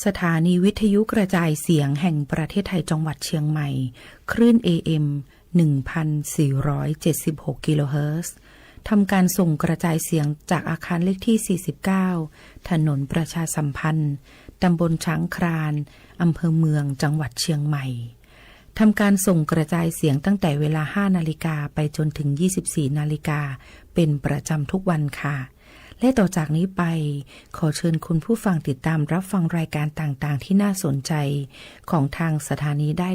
สถานีวิทยุกระจายเสียงแห่งประเทศไทยจังหวัดเชียงใหม่ คลื่น เอ เอ็ม หนึ่งพันสี่ร้อยเจ็ดสิบหก กิโลเฮิรตซ์ ทำการส่งกระจายเสียงจากอาคารเลขที่ สี่สิบเก้า ถนนประชาสัมพันธ์ ตำบลช้างคลาน อำเภอเมือง จังหวัดเชียงใหม่ ทำการส่งกระจายเสียงตั้งแต่เวลา ห้า นาฬิกา ไปจนถึง ยี่สิบสี่ นาฬิกา เป็นประจำทุกวันค่ะ และต่อจากนี้ไป ขอเชิญคุณผู้ฟังติดตามรับฟังรายการต่างๆที่น่าสนใจของทางสถานีได้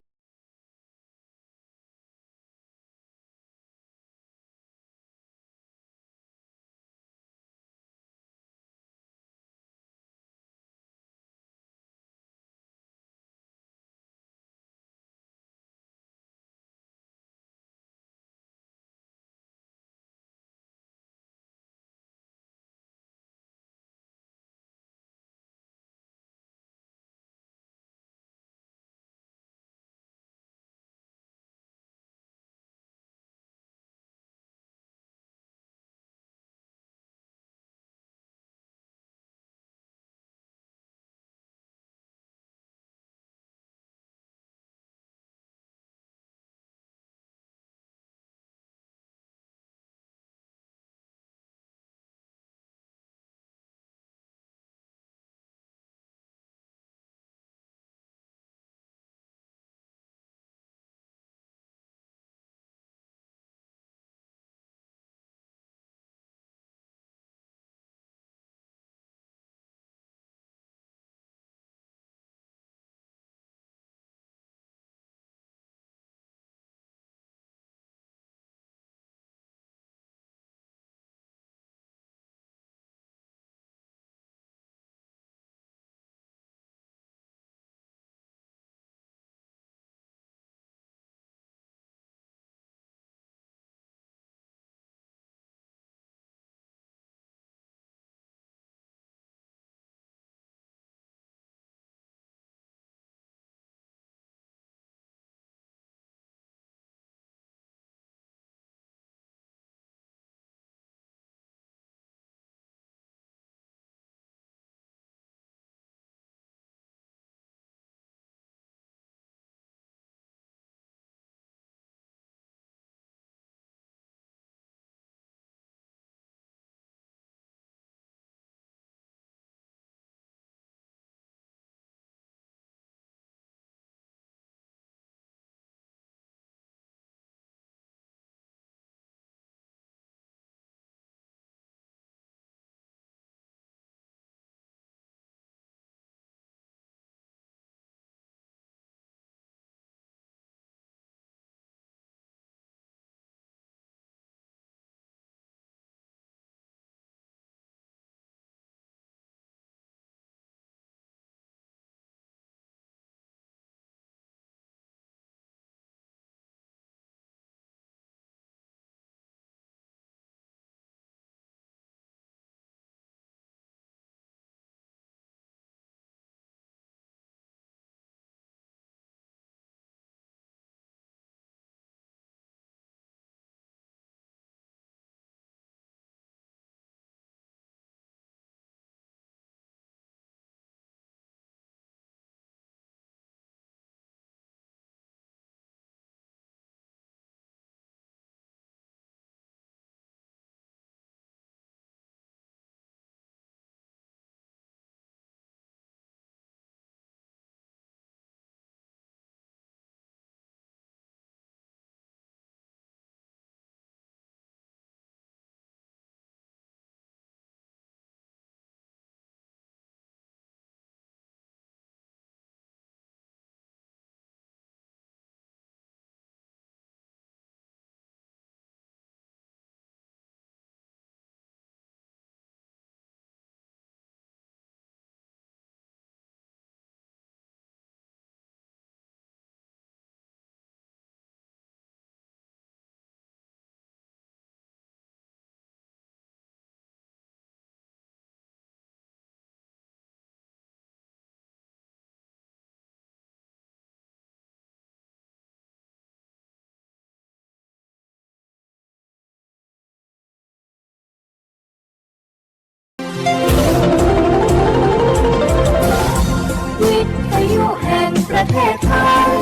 แพร่ไทย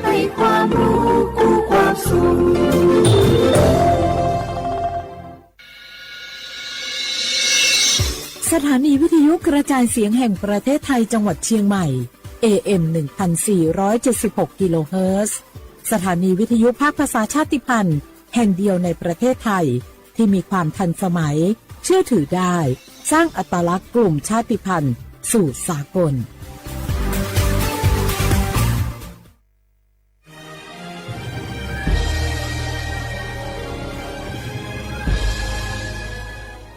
ให้ความรู้กู้ความสุข สถานีวิทยุกระจายเสียงแห่งประเทศไทยจังหวัดเชียงใหม่ เอ เอ็ม หนึ่งพันสี่ร้อยเจ็ดสิบหก กิโลเฮิรตซ์ สถานีวิทยุภาคภาษาชาติพันธุ์แห่งเดียวในประเทศไทย ที่มีความทันสมัย เชื่อถือได้ สร้างอัตลักษณ์กลุ่มชาติพันธุ์สู่สากล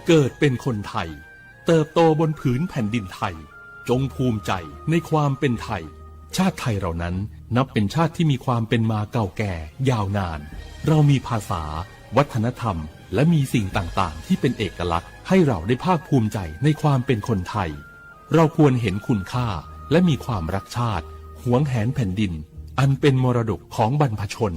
เกิดเป็นคนไทย เติบโตบนผืนแผ่นดินไทย จงภูมิใจในความเป็นไทย ชาติไทยเรานั้นนับเป็นชาติที่มีความเป็นมาเก่าแก่ยาวนาน เรามีภาษา วัฒนธรรม และมีสิ่งต่างๆ ที่เป็นเอกลักษณ์ ให้เราได้ภาคภูมิใจในความเป็นคนไทย เราควรเห็นคุณค่า และมีความรักชาติ หวงแหนแผ่นดิน อันเป็นมรดกของบรรพชน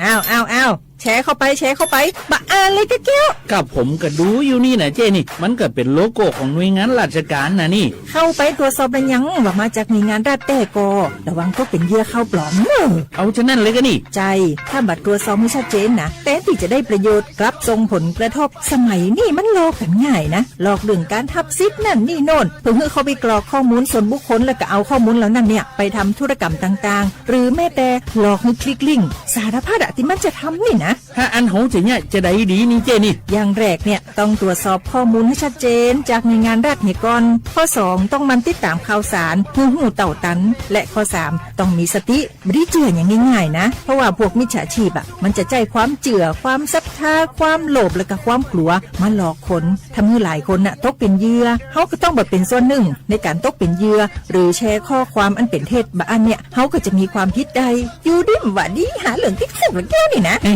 อ้าว อ้าว อ้าว แชร์เข้าไป แชร์เข้าไป บ่อ่านเลยกะแก้ว กับผมก็ดูอยู่นี่นะเจ้นี่ มันก็เป็นโลโก้ของหน่วยงานราชการนะนี่ เข้าไปตรวจสอบแล้วยังว่ามาจากหน่วยงานรัฐแท้ก่อ ระวังตกเป็นเหยื่อข่าวปลอมเนอะ เอาฉะนั้นเลยกะนี่ ใช่ ถ้าบ่ตรวจสอบให้ชัดเจนนะ แทนที่จะได้ประโยชน์ กลับส่งผลกระทบ สมัยนี้มันหลอกกันง่ายนะ หลอกเรื่องการทับสิทธิ์นั่นนี่โน่น เพื่อให้เข้าไปกรอกข้อมูลส่วนบุคคล แล้วก็เอาข้อมูลเหล่านั้นเนี่ยไปทำธุรกรรมต่างๆ หรือแม้แต่หลอกให้คลิกลิงก์ สารพัดอะที่มันจะทำนี่นะ ถ้าอันเฮาจะเนี่ยจะได้ดีนี่เจ้นี่ อย่างแรกเนี่ยต้องตรวจสอบข้อมูลให้ชัดเจนจากหน่วยงานรัฐเนี่ยก่อน ข้อสองต้องหมั่นติดตามข่าวสาร เพื่อรู้เต้าตัน และข้อสามต้องมีสติ บ่ได้เชื่ออย่างง่ายๆนะ เพราะว่าพวกมิจฉาชีพอะ มันจะใช้ความเชื่อ ความศรัทธา ความโลภ และก็ความกลัว มาหลอกคน ทำให้หลายคนน่ะตกเป็นเหยื่อ เฮาก็ต้องบ่เป็นส่วนหนึ่งในการตกเป็นเหยื่อ หรือแชร์ข้อความอันเป็นเท็จ บ่อันเนี่ย เฮาก็จะมีความผิดได้ อยู่ดีบ่ดี หาเรื่องติดคุกแล้วแกนี่นะ เอ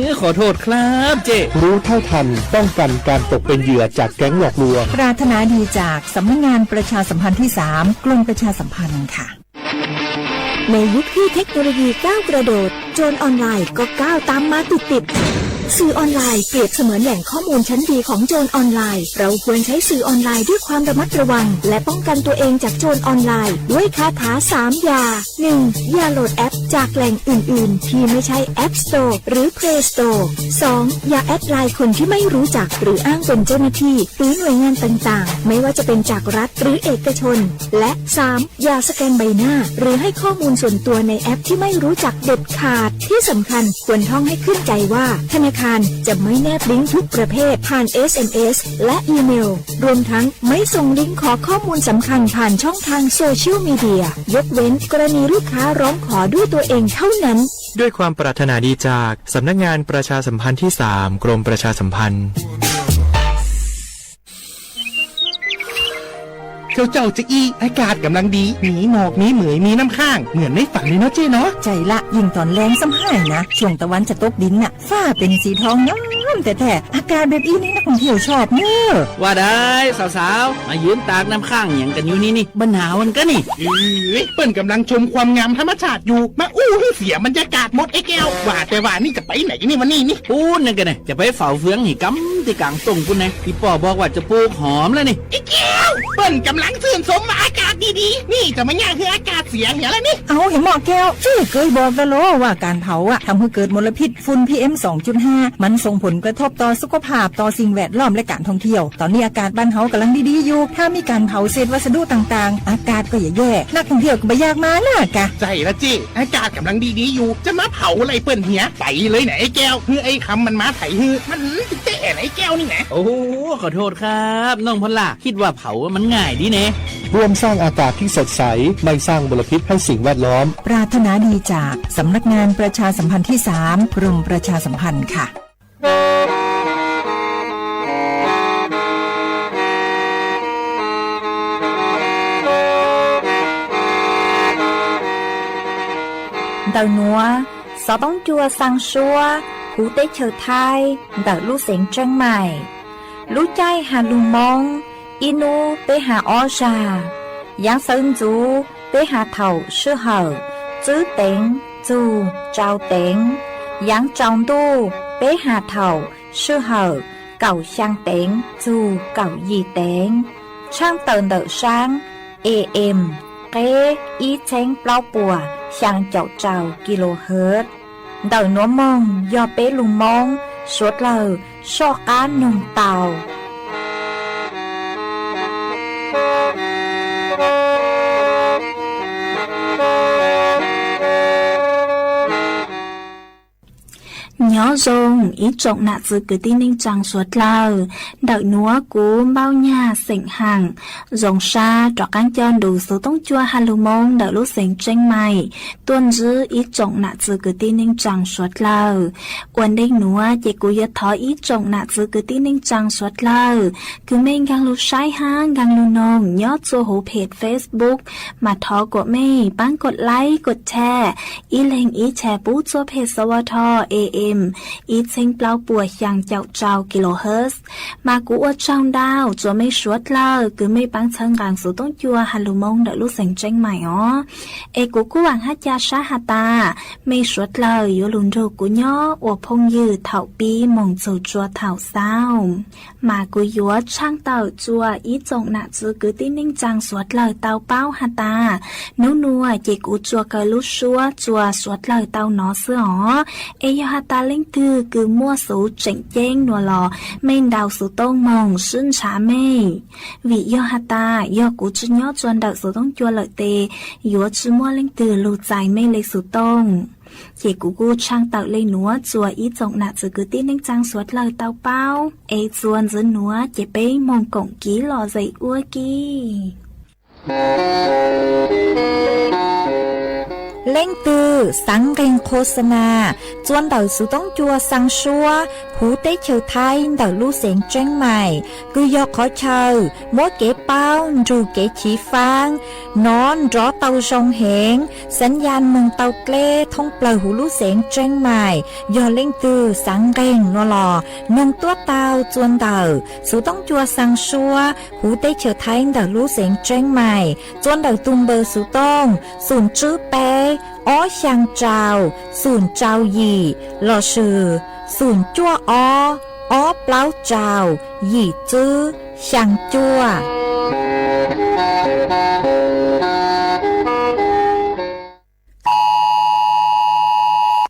อ ขอโทษครับเจ้ รู้เท่าทันป้องกันการตกเป็นเหยื่อจากแก๊งหลอกลวง ปรารถนาดีจากสำนักงานประชาสัมพันธ์ที่สาม กรมประชาสัมพันธ์ค่ะ ในยุคที่เทคโนโลยีก้าวกระโดด โจรออนไลน์ก็ก้าวตามมาติดๆ สื่อออนไลน์เปรียบเสมือนแหล่งข้อมูลชั้นดีของโจรออนไลน์ เราควรใช้สื่อออนไลน์ด้วยความระมัดระวัง และป้องกันตัวเองจากโจรออนไลน์ด้วยคาถาสามอย่า หนึ่ง อย่าโหลดแอปจากแหล่งอื่นๆ ที่ไม่ใช่ App Store หรือ Play Store สอง อย่าแอดไลน์คนที่ไม่รู้จักหรืออ้างเป็นเจ้าหน้าที่หรือหน่วยงานต่างๆ ไม่ว่าจะเป็นจากรัฐหรือเอกชน และ สาม อย่าสแกนใบหน้า หรือให้ข้อมูลส่วนตัวในแอปที่ไม่รู้จักเด็ดขาด ที่สำคัญควรท่องให้ขึ้นใจว่าธนาคารจะไม่แนบลิงก์ทุกประเภทผ่าน เอส เอ็ม เอส และอีเมล รวมทั้งไม่ส่งลิงก์ขอข้อมูลสำคัญผ่านช่องทางโซเชียลมีเดีย ยกเว้นกรณีลูกค้าร้องขอด้วยตัวเองเท่านั้น ด้วยความปรารถนาดีจากสำนักงานประชาสัมพันธ์ที่สาม กรมประชาสัมพันธ์ เจ้าเจ้าจะอี้ อากาศกำลังดี มีหมอก มีเหมย มีน้ำค้าง เหมือนในฝันเลยเนาะเจ้เนาะ ใช่ละ ยิ่งตอนแลงซ้ำห้ายนะ ช่วงตะวันจะตกดินน่ะ ฟ้าเป็นสีทองงามแท้ๆ อากาศแบบอี้นี่นักท่องเที่ยวชอบเนอะ ว่าได้สาวๆ มายืนตากน้ำค้างหยังกันอยู่นี่นี่ บ่หนาวกันกะนี่ เอ้ย เปิ้นกำลังชมความงามธรรมชาติอยู่ มาอู้ให้เสียบรรยากาศหมดไอ้แก้ว ว่าแต่ว่านี่จะไปไหนนี่วันนี้นี่ ปู๊นนั่นกะนะ จะไปเฝ้าเฟืองหี่กำตี้กลางต้งปู๊นนะ อีป้อบอกว่าจะปลูกหอมแล้วนี่ ไอ้แก้ว เปิ้นกำลังชื่นชมว่าอากาศดีๆ นี่จะมาย่างให้อากาศเสียเหียแล้วนี่ เอาเหียหมอแก้ว เจ้เกยบอกแล้วโลว่าการเผาอะทำให้เกิดมลพิษฝุ่น พีเอ็ม สองจุดห้า มันส่งผลกระทบต่อสุขภาพ ต่อสิ่งแวดล้อมและการท่องเที่ยว ตอนนี้อากาศบ้านเฮากำลังดีๆอยู่ ถ้ามีการเผาเศษวัสดุต่างๆ อากาศก็จะแย่ นักท่องเที่ยวก็บ่อยากมานะกะ ใช่ละเจ้ อากาศกำลังดีๆอยู่ จะมาเผาอะไรเปิ้นเหีย ไปเลยนะไอ้แก้ว เฮ้ย ไอ้คำมันมาไถเฮ้ย มันจะแย่นะไอ้แก้วนี่นะ โอ้โห ขอโทษครับ น้องพอลล่า คิดว่าเผามันง่ายดีเน่ ร่วมสร้างอากาศที่สดใส ไม่สร้างมลพิษให้สิ่งแวดล้อม ปรารถนาดีจากสำนักงานประชาสัมพันธ์ที่สาม กรมประชาสัมพันธ์ค่ะ Ntawm nuav xov tooj cua xaa suab huv teb chaws Thaib ntawm lub xeev Tsheej Maim. Lub caij has lug Moob, ib nub peb has ob zag, yaav xawv ntxuv peb has thaum sij hawm txwb teev, txug, tsau teev. Yaav tsaus ntuj peb has thaum sij hawm kaum xyaa teev txug kaum yim teev. Tshaaj tawm ntawm saab A M qeb ib txheeb plaub puas xyaa caum rau kilohertz. Ntawm nuav moog yog peb lug Moob suav dlawg soj qaab noog tau. Nyob zoo ib tsoom nam txwv kwv tij neej tsaa suav dlawg. Ntawm nuav kuv Npauj Nyag xeem Haam zoo sab rov qaab coj nrug xuv toob cua ha lug Moob ntawm lub xeev Tseeb Maim tuaj ntsib ib tsoom nam txwv kwv tij neej tsaa suav dlawg. Ua ntej nuav ces kuv yuav thov ib tsoom nam txwv kwv tij neej tsaa suav dlawg kws mej nkaag lug saib hab nkaag lug noog nyob txhua huv phem Facebook, mas thov kuas mej paab kuas like kuas share, ib leeg ib share pub txhua phem xov tho A M ib txheeb plaub puas xyaa caum rau kilohertz. Mas kuv ua tsaug ntau rua mej suav dlawg kws mej paab txhawb nqaa xuv toob cua ha lug Moob ntawm lub xeev Tseeb Maim os. Es kuv kuj vaam hab ca sab has tas mej suav dlawg yuav lug nrug kuv nyob ua phooj ywg thaum pib moog txug rua thaum xaus. Mas kuv yuav tshaaj tawm rua ib tsoom nam txwv kwv tij neej tsaa suav dlawg tau paub has tas, nub nuav ces kuv tsuas kaw lub suab rua suav dlawg tau nov xwb os. Es yog has tas leej twg kws muaj xuv tseem ceeb nuav los mej ntaus xuv tooj moog sib ntshav mej. Vim yog has tas yog kuv tsi nyob rua ntawm xuv toob cua lawm tes yuav tsi muaj leej twg lug txais mej le xuv tooj. Ces kuv kuj tshaaj tawm le nuav rua ib tsoom nam txwv kwv tij neej tsaa suav dlawg tau paub. Es txuas ntxiv nuav ces peb moog koom kiv lom zem ua ke. Leej twg xaav nqeeg khos xa nas rua ntawm xuv toob cua xaa suab huv teb chaws Thaib ntawm lub xeev Tseeb Maim, kws yog qhov chaw muab kev paub nrug kev chiv faab nov nrov tau zoo heev, xaav yaj moog tau dleb thoob plawg huv lub xeev Tseeb Maim. Yog leej twg xaav nqeeg nuav los noog tuab taug rua ntawm xuv toob cua xaa suab huv teb chaws Thaib ntawm lub xeev Tseeb Maim, rua ntawm tug npawb xuv tooj xoom tswb peb ob xyaa rau xoom rau yim lossis xoom cuaj ob ob plaub rau yim tswb xyaa cuaj.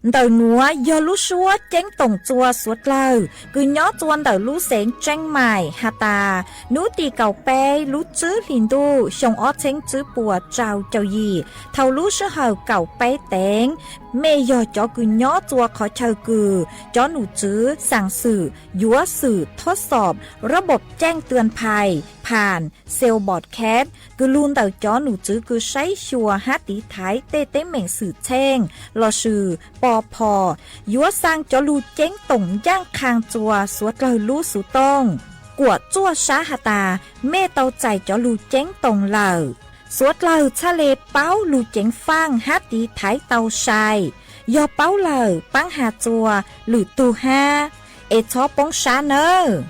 Ntawm nuav yog lub suab ceeb toom rua suav dlawg kws nyob rua ntawm lub xeev Tseeb Maim has tas, nub tim kaum peb lub tswb hlis ntuj xyoo ob txheeb tswb puas rau caum yim, thaum lub sij hawm kaum peb teev, mej yog cov kws nyob rua qhov chaw kws cov num tswv xaam xwm yuav xwm thob xoom rab npom caej tuam phais pham xel npom khev kws lug ntawm cov num tswv kws saib xyuas hab tiv thaiv tej teeb meem xwm txheej lossis pov phom, yuav xaa cov lug ceeb toom ncaaj qhaa rua suav dlawg lub xuv tooj. Kuam tsuaj sab has tas mej tau txais cov lug ceeb toom lawm. Suav dlawg txhaj le paub lug ceev faaj hab tiv thaiv tau sai. Yog paub lawm paab has rua lwm tug hab, es txhob poob sab nawb.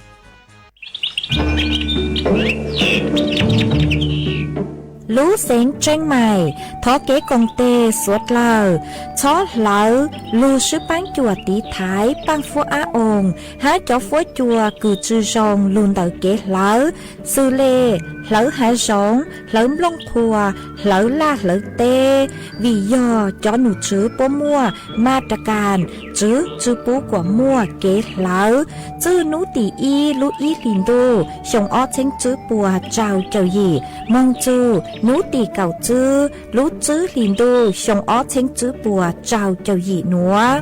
Lub xeev Tseeb Maim thov kev koom teg suav dlawg txhob hlawv lug sib paab cuam tiv thaiv paaj fuab ab oo hab cov fuab cua kws tsi zoo lug ntawm kev hlawv, xws le hlawv hav zoov, hlawv nplooj qhuav, hlawv laj hlawv teb. Vim yog cov num tswv puab muaj ma ra kas tswv tsi pub kuam muaj kev hlawv. Txwj nub tim ib lub ib hlis ntuj xyoo ob txheeb tswb puas rau caum yim moog txug nub tim kaum tswb lub tswb hlis ntuj xyoo ob txheeb tswb puas rau caum yim nuav,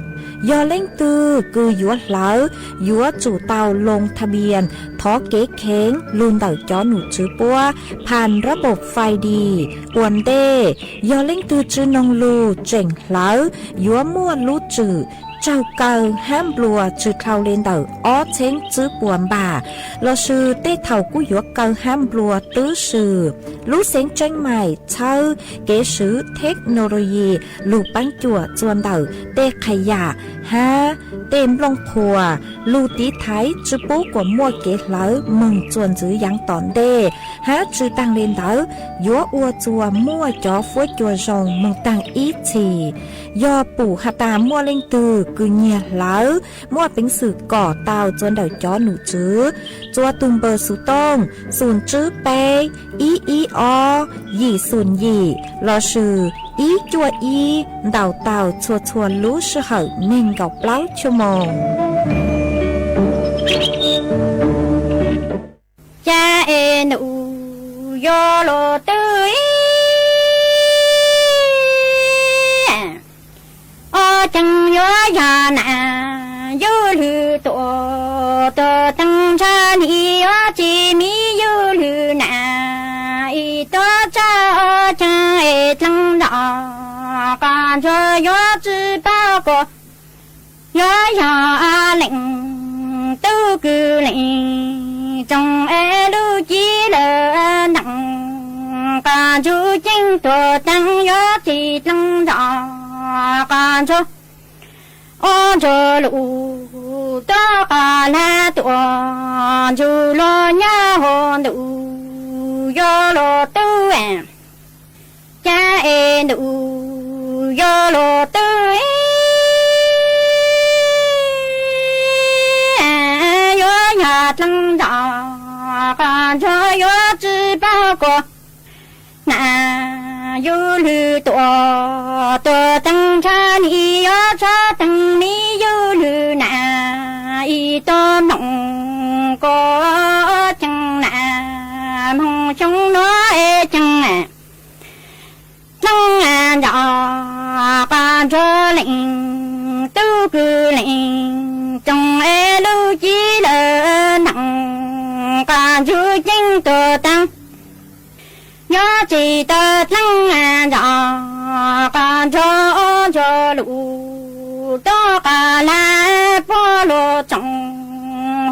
yog leej twg kws yuav hlawv yuav tsum tau loo tha npias thov kev kheev lug ntawm cov num tswv puab pham rab npom fais dis. Ua ntej, yog leej twg tsi noog lug tseem hlawv yuav muaj lub tswm tsaug kaw hab nplua tsi dhau le ntawm ob txheeb tswb puas npam, lossis tej thaum kuj yuav kaw hab nplua twb swm. Lub xeev Tseeb Maim txhawb kev swv theknoloyi lug paab cuam rua ntawm tej qha yam hab tej nplooj qhuas, lug tiv thaiv tsi pub kuas muaj kev hlawv moog txuas ntxiv yaav tom ntej, hab tsi taag le ntawd yuav ua txuas muaj cov fuab cua zoo moog taag ib txhis. Yog pum has tas muaj leej twg kws nyiag hlawv, muaj peev xwm kom tau txuas ntawm cov nom tswv, txuas tug npawb xuv tooj xoom tswb peb, ib ib ob, yim xoom yim lossis ib cuaj ib ntaus tau txhua txhua lub sij hawm neeg nkaum plaub cuaj moos. Ca es ntuj yuav luag twg ib, ob ceev yuav yog nam, yuav lwg tuam tuag teeb ntsha nim yuav tsis miv yuav lwg nam, ib tuam tsab ob ceev es dleeg nrov, qhov ntsuag yuav tsis paub kuas yuav yog leej tub kws leej tsoom es lub cib lawm ntees, qhov ntsuag ceeb tuag teeb yuav tsis dleeg nrov, qhov ntsuag ua ntsuag lug tuaj qhov lag tuam ntsuag luag nyob hauv ntuj yuav luag twg, ca es ntuj yuav luag twg ib, yuav yog dleeg nrov, qhov ntsuag yuav tsis paub kuas nam, yuav lwg tuam tuag teeb ntsha nim yuav tso teeb miv yuav lwg nam, ib tuam moog kuas ceev nam, moog xyoo nuav es ceev dleej nrov, qhov ntsuag leej tub kws leej tsoom es lub cib lawm ntees, qhov ntsuag ceeb tuag teeb yuav tsis tau dleej nrov, qhov ntsuag ua ntsuag lug tuaj qhov lag puag luag tsoom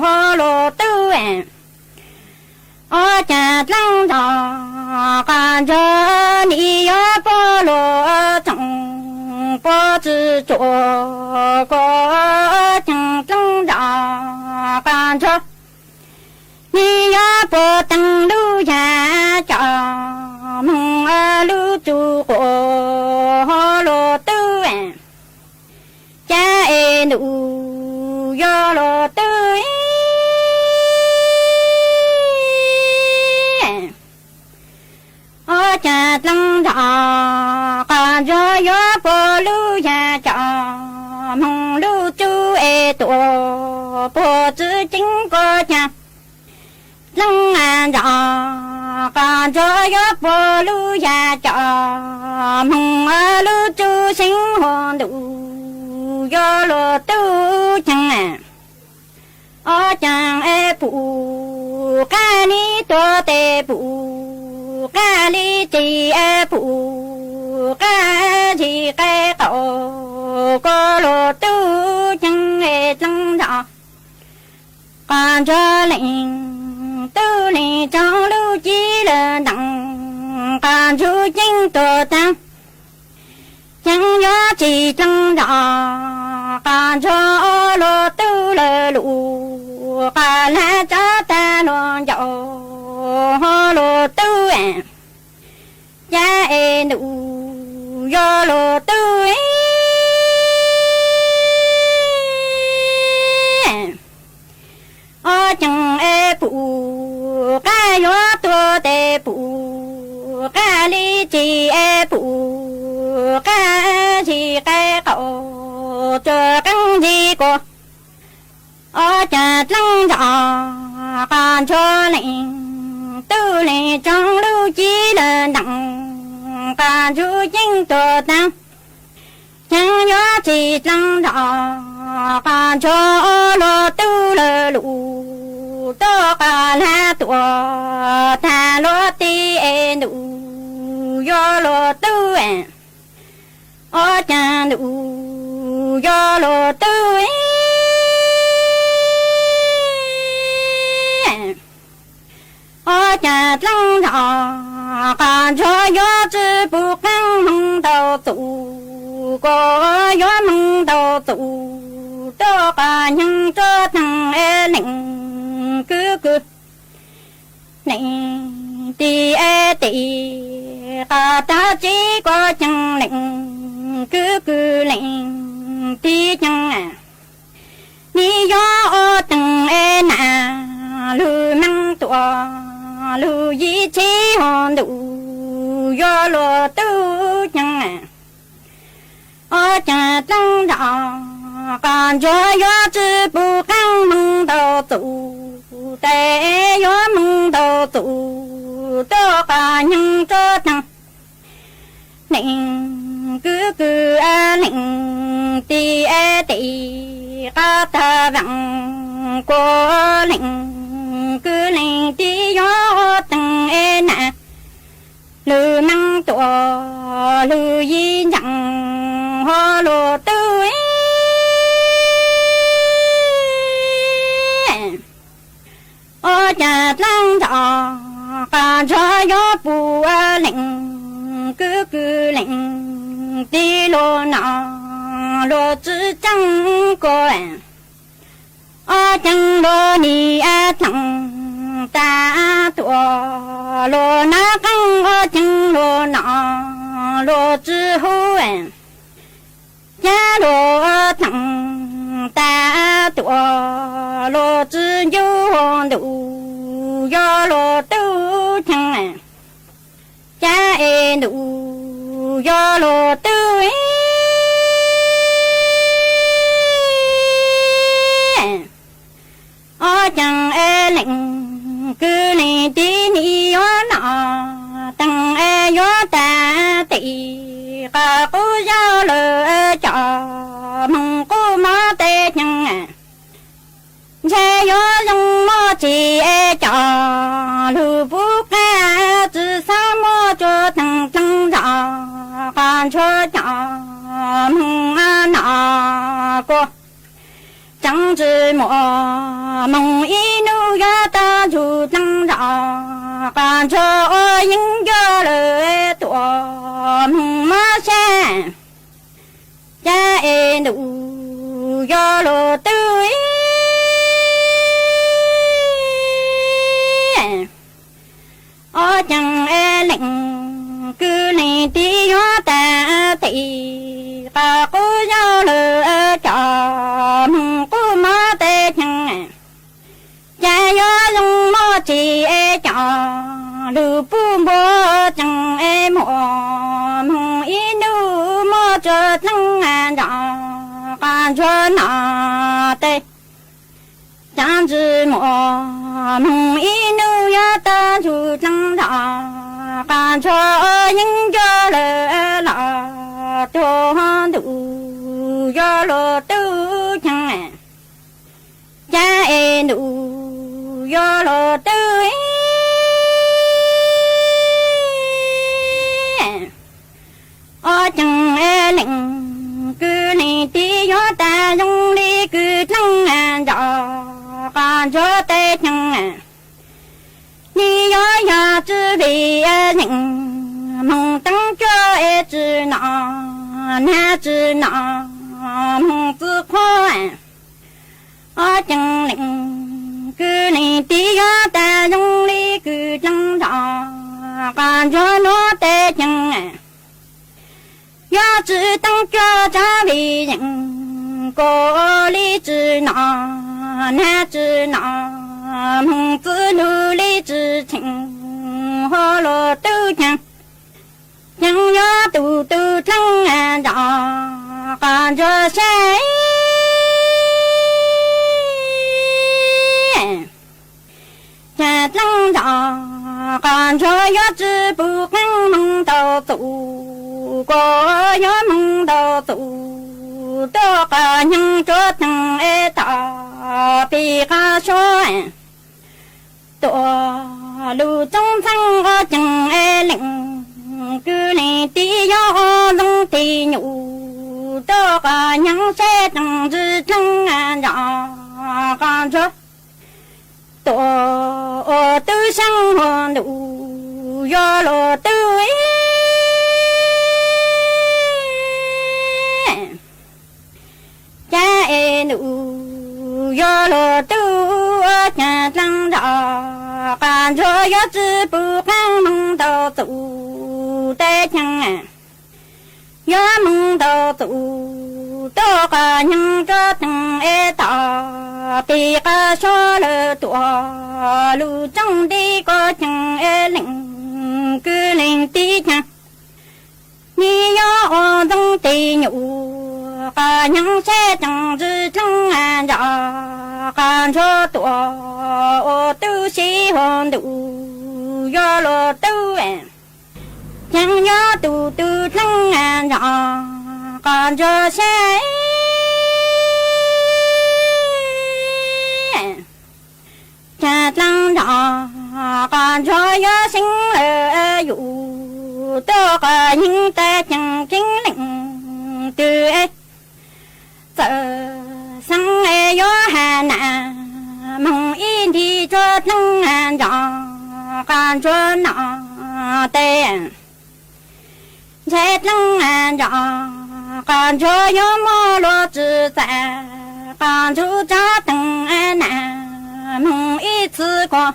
hauv luag twg, ob ceev dleej nrov, qhov ntsuag nim yuav puag luag tsoom puag tsi tsuam kuas ceev dleej nrov, qhov ntsuag nim yuav puag teeb lub yag coj moog lub tsuj quas hauv luag twg, ca es ntuj yuav luag twg ib, ob ceev dleej nrov, qhov ntsuag yuav puag lub yag coj moog lub tsuj es tuam puag tsi ceeb kuas ceev dleej nrov, qhov ntsuag yuav puag lub yag coj moog lub tsuj xeeb huam ntuj yuav luag twg ceev, ob ceev es pum qab li tuag tes pum qab li txi es pum qab zig qab qaum kuas luag twg ceev es dleej nrov, qhov ntsuag leej tub leej tsoom lub cib lawm ntees, qhov ntsuag ceeb tuag teeb ceev yuav tsis dleej nrov, qhov ntsuag ua luag twg lawm lug, qhov lag tso tag luag ncauj hauv luag twg, ca es ntuj yuav luag twg ib, ob ceev es pum qab yuav tuag tes pum qab li txi es pum qab zig qab qaum tsuas qeeb zig kuas ob ceev dleej nrov, qhov ntsuag leej tub leej tsoom lub cib lawm ntees, qhov ntsuag ceeb tuag teeb ceev yuav tsis dleej nrov, qhov ntsuag ua luag twg lawm lug tuaj qhov lag tuam tag luag txi es ntuj yuav luag twg, ob ceev ntuj yuav luag twg ib, ob ceev dleej nrov, qhov ntsuag yuav tsi pum qeeb moog tau txum kuas yuav moog tau txum tuaj Qos nyeeg rua teeg es leej kwv kws leej tim es tim qos tag tsis kua ceev leej kwv kws leej tim ceev. Nws yuav ua teeg es nam lug meej tuam lug yim txhib hov ntuj yuav luag tub ceev. Ob ceev dlaab zog qos ntsuag yuav tsi pum qaab moog ntau txug tes yuav moog ntau txug tuaj qos nyeeg rua teeg. Leej kwv kws leej tim es tim qos tag vaam kua leej kwv leej tim yuav ua teeg es nam lug meej tuam lug yim ncaam hov luag tub. Ob ceev dlaab zog qos ntsuag yuav pum leej kwv kws leej tim luag nom luag tsi tseeb kua. Ob ceev luag nim dlaab tas tuam luag nab qeej ob ceev luag nom luag tsi huv. Ca luag dlaab tas tuam luag tsi ncu ntuj yuav luag tub ceev. Ca es ntuj yuav luag tub. Ob ceev es leej kwv leej tim nim yuav nom teeg es yuav tas tim qos qub zog lawm cov moog qub mob tes ceev. Ntshe yuav zoo muaj txim es cov lug pum qab tsi xaav muab tsua teeg dlaab zog qos ntsuag cov moog nom kua. Tseeb tsi muaj moog ib nub yuav tag ntsug dlaab zog qos ntsuag ua yeeb ncuab lawm tuam moog mob sab. Ca es ntuj yuav luag tub. Ob ceev es leej kwv leej tim yuav tas tim qos qub zog lawm cov moog qub mob tes ceev. Ca yuav zoo muaj txim es cov lug pum npua ceev es muaj moog ib nub muab tsua dlaab zog qos ntsuag nom tes. Tseeb tsi muaj moog ib nub yuav tag ntsug dlaab zog qos ntsuag ua yeeb ncuab lawm los tuag ntuj yuav luag tub ceev. Ca es ntuj yuav luag tub. Ob ceev es leej kwv leej tim yuav tas zoo li kws dlaab zog qos ntsuag tes ceev. Nws yuav yog tsi vim yeej moog teeb cuab es tsi nom nag tsi nom moog txwv qhuab. Ob ceev leej kwv leej tim yuav tas zoo li kws dlaab zog qos ntsuag nuav tes ceev. Yuav tsi teeb cuab tsav vim yeej kua li tsi nom nag tsi nom moog txwv lug li tsi txheej hov luag tub ceev. Ceev yuav tug tug dlaab zog qos ntsuag sab. Ca dlaab zog qos ntsuag yuav tsi pum qeeb moog ntau txug, kua yuav moog ntau txug tuaj qos nyeeg rua teeg es tom pig qab suab. Tuaj lug txoob ntxeeb ua ceev es leej kwv leej tim yuav ua ntxoov tig nyum tuaj qos nyeeg seb teej ntsis dlaab zog qos ntsuag tuaj ua tub seeb hov ntuj yuav luag tub. Ca es ntuj Luag tub ua cas dlaab zog, qas ntsuag yuav tsi pum qaab moog tau txug teb chaws. Yuav moog tau txug tuaj qas nyeeg tuab teeg es tom pig qas suav lawm tuaj lug tsooj nti kuas ceev es leej kwv leej tij caag. Nws yuav ua ntxoov tes nyuj qas nyeeg seb ceev ntsis dlaab zog, qas ntsuag tuaj ua tub sib hua ntuj yuav luag tub. Ceev yuav tub tub dlaab zog, qas ntsuag seb ceev dlaab zog, qas ntsuag yuav seev lawm yus tuaj qas nyeeg teb ceev keeb leej twg es txawm xeev es yuav has nam moog ib nti tuab dlaab zog, qas ntsuag nom tes ntshe dlaab zog, qas ntsuag yuav muab luag tsi txav, qas ntsuag tsob teeg nam moog ib txwv kuas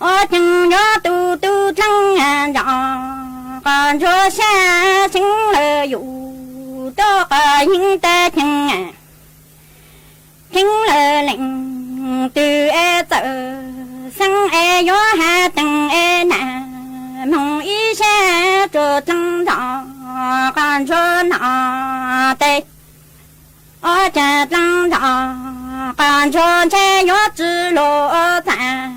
ua ceev yuav tub tub dlaab zog, qas ntsuag sab seev lawm yus tuaj qas yeej teb ceev keeb lawm leej twg es txawm xeev es yuav has teeg es nam moog ib sab tuab dlaab zog, qas ntsuag nom tes ua cas dlaab zog, qas ntsuag ntshe yuav tsi luag txav,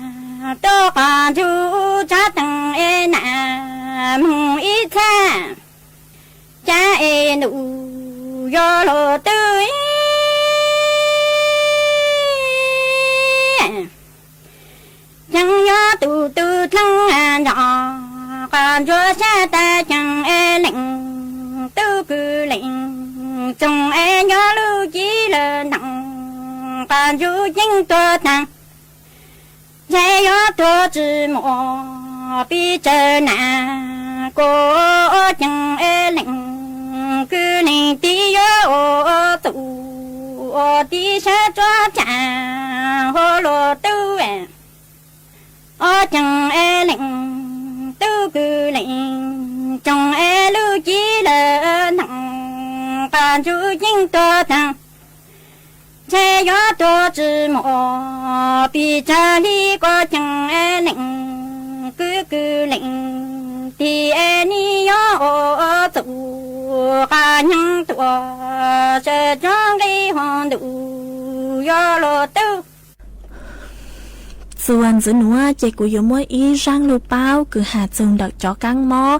tuaj qas ntsuag tsob teeg es nam moog ib txhab, cav es ntuj yuav luag tub. Ceev yuav tub tub dlaab zog, qas ntsuag sab teb ceev es leej tub kws leej tsoom es nyob lub civ lawm ntees, qas ntsuag yeej tuag taag, ntshe yuav tuag tsi muaj pes tsawg nam, kuas ua ceev es leej kwv leej tij yuav ua txuj ua tib sab tsuab tsav hua luag tub. Ua ceev es leej tub kws leej tsoom es lub civ lawm ntees, qas ntsuag yeej tuag taag, ntshe yuav tuag tsi muaj pes tsawg li, kuas ceev es leej kwv kws leej tij es nws yuav ua txuj qas nyeeg tuaj sawv tsuag nqi hua ntuj yuav luag tub. Txuas ntxiv nuav ces kuv yuav muab ib zaaj lug paub kws has txug ntawm cov kaab mob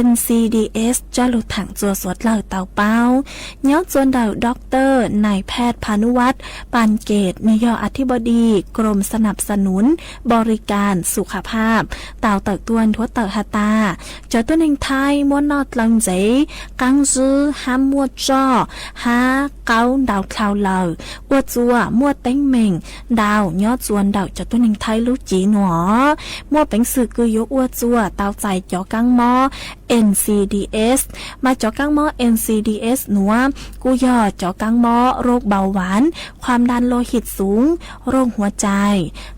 N C D S coj lug thaam txua suav dlawg tau paub. Nyob txua ntawm Doctor Nai Phaj Phanuwat Panket, nwg yog อธิบดีกรมสนับสนุนบริการสุขภาพ tau tawm tuaj nthuav tawm has tas, cov tuab neeg Thaib muab noj dlawg ntxev, qaab zib hab muaj tsoj hab qaub ntau dlhau lawm, ua txuas muaj teeb meem ntau nyob txua ntawm cov tuab neeg Thaib lub civ nuav. Muaj peev xwm kws yuav ua txuas tau txais cov kaab mob N C D S, mas cov kaab mob N C D S nuav kuj yog cov kaab mob โรคเบาหวาน ความดันโลหิตสูง โรคหัวใจ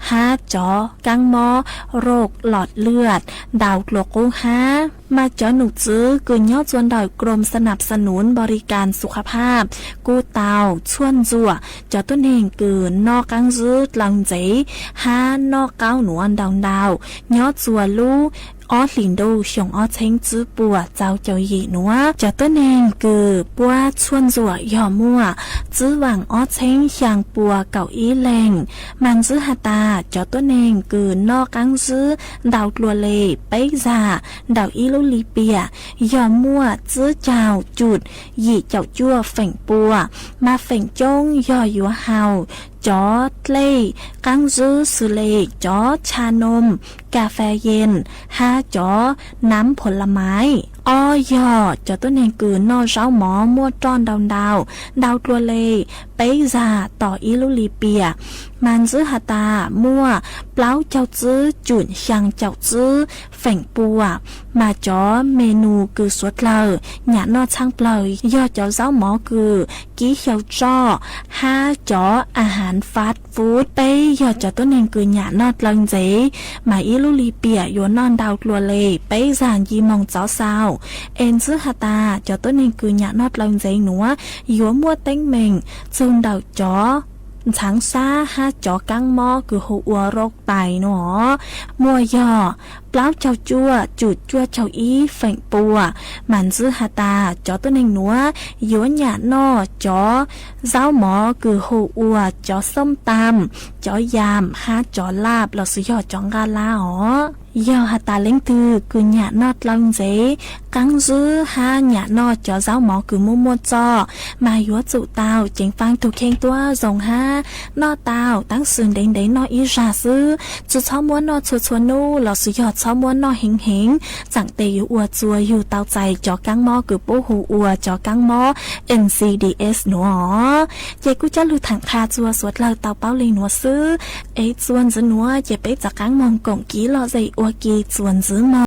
hab cov kaab mob โรคหลอดเลือด ntau dlua qub hab. Mas cov nom tswv kws nyob txua ntawm กรมสนับสนุนบริการสุขภาพ kuj tau txhuaj ntxuam cov tuab neeg kws noj qaab zib dlawg ntxev hab noj qaub nuav ntau ntau nyob txua lub ob hlis ntuj xyoo ob txheeb tsib puas txaus caum yim nuav. Cov tuab neeg kws puab txhuaj ntxuam yog muaj tsib vaam ob txheeb xyaa pua kaum ib leeg. Mas ntxwv has tas cov tuab neeg kws noj qaab zib ntau dlua le peb zag ntawm ib lub lis piam yog muaj tsib caug cum yim caum cuaj feem pua. Mas feem coob yog yuav haus cov dlej qaab zib xws le cov tsha noom, kas fes yees hab cov naab phoo la maiv. Ob yog cov tuab neeg kws noj zaub mov muaj roj ntau ntau, ntau dlua le peb zag tom ib lub lis piam. Mas ntxwv has tas muaj plaub caug tsib cum xyaa caum tsib feem pua, mas cov menu kws suav dlawg nyam noj txhaab plawg yog cov zaub mov kws kib xyaw tsoj hab cov a haav fast food. Peb yog cov tuab neeg kws nyam noj dlawg ntxev, mas ib lub lis piam yuav noj ntau dlua le peb zag nci moog txov xaus. Es ntxwv has tas cov tuab neeg kws nyam noj dlawg ntxev nuav yuav muaj teeb meem txug ntawm cov ntxhaav sab hab cov kaab mob kws hu ua rau tais nuav, muaj yog plaub caug cuaj cum cuaj caug ib feem pua. Mas ntxwv has tas cov tuab neeg nuav yuav nyam noj cov zaub mov kws hu ua cov xoob taam, cov yaam hab cov laaj lossis yog cov nqaj lab os. Yog has tas leej twg kws nyam noj dlawg ntxev, qaab zib hab nyam noj cov zaub mov kws muaj muaj tsoj, mas yuav tsum tau ceev faj tug kheej tuab zoo hab noj tau taab sis ntev ntev noj ib zag xwb, tsi txhob muab noj txhua txhua nub lossis yog txhob muab noj heev heev, tsaam tes yuav ua txuas yug tau txais cov kaab mob kws puab hu ua cov kaab mob N C D S nuav os. Ces kuj coj lug thaam qha txuas suav dlawg tau paub le nuav xwb. Es txuas ntxiv nuav ces peb rov qaab moog koom kiv lom zem ua ke txuas ntxiv moog.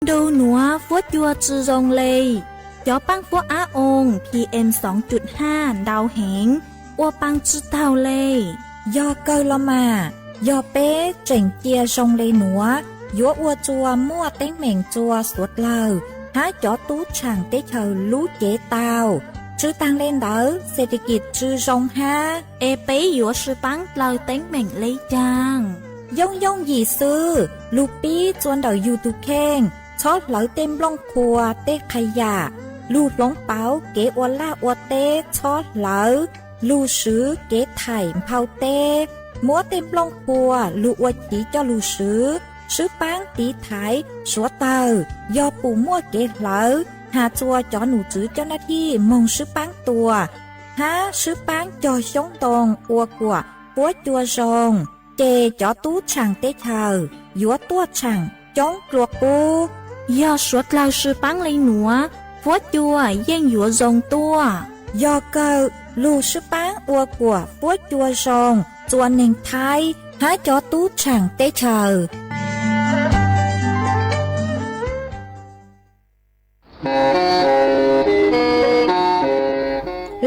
Nrug nuav fuab cua tsi zoo le. Cov paab fuab ab oo P M xoo cuj haj ntau heev, ua paa tsi taug le. Yog kawg los mas, yog peb tseem cia zoo le nuav, yuav ua txuas muaj teeb meem txuas suav dlawg hab cov tub tshaam teb chaws lub cev tau. Tsi taag le ntawd, xes tes kis tsi zoo hab. Es peb yuav sib paab dlaws teeb meem le caag? Yooj yooj yim xwb, lug pib txua ntawm yug tug kheej, txhob hlawv tej nplooj qhuav tej qha yam, lug hloov pauv kev ua laj ua teb txhob hlawv, lug swv kev thaim nphau teb, muab tej nplooj qhuav lug ua chiv coj lug swv, sib paab tiv thaiv suav tawg, yog pum muaj kev hlawv, has txua cov num tswv coj nab thij moog sib paab tua, hab sib paab cog xyoob ntoo ua kuam fuab cua zoo, ces cov tub tshaam teb chaws yuav tuaj tshaam coob dlua qub. Yog suav dlawg sib paab le nuav, fuab cua yeej yuav zoo tuaj. Yog kawg, lug sib paab ua kuam fuab cua zoo txua neeg Thaib hab cov tub tshaam teb chaws.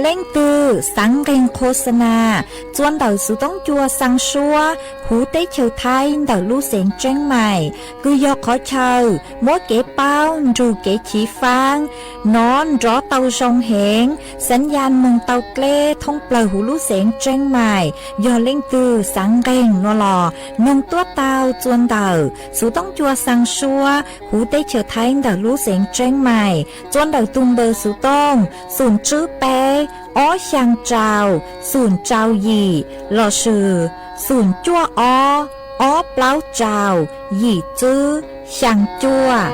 Leej twg xaav nqeeg qho xa nas txua ntawm xuv toob cua xaa suab huv teb chaws Thaib ntawm lub xeev Tseeb Mais, kws yog qhov chaw muab kev paub nrug kev chiv faab nov nrov tau zoo heev, xaav ya moog tau dleb thoob plawg huv lub xeev Tseeb Mais. Yog leej twg xaav nqeeg nuav los noog tuab tau txua ntawm xuv toob cua xaa suab huv teb chaws Thaib ntawm lub xeev Tseeb Mais, txua ntawm tug npawb xuv tooj xoom tswb peb ob xyaa rau xoom rau yim lossis xoom cuaj ob ob plaub rau yim tswb xyaa cuaj.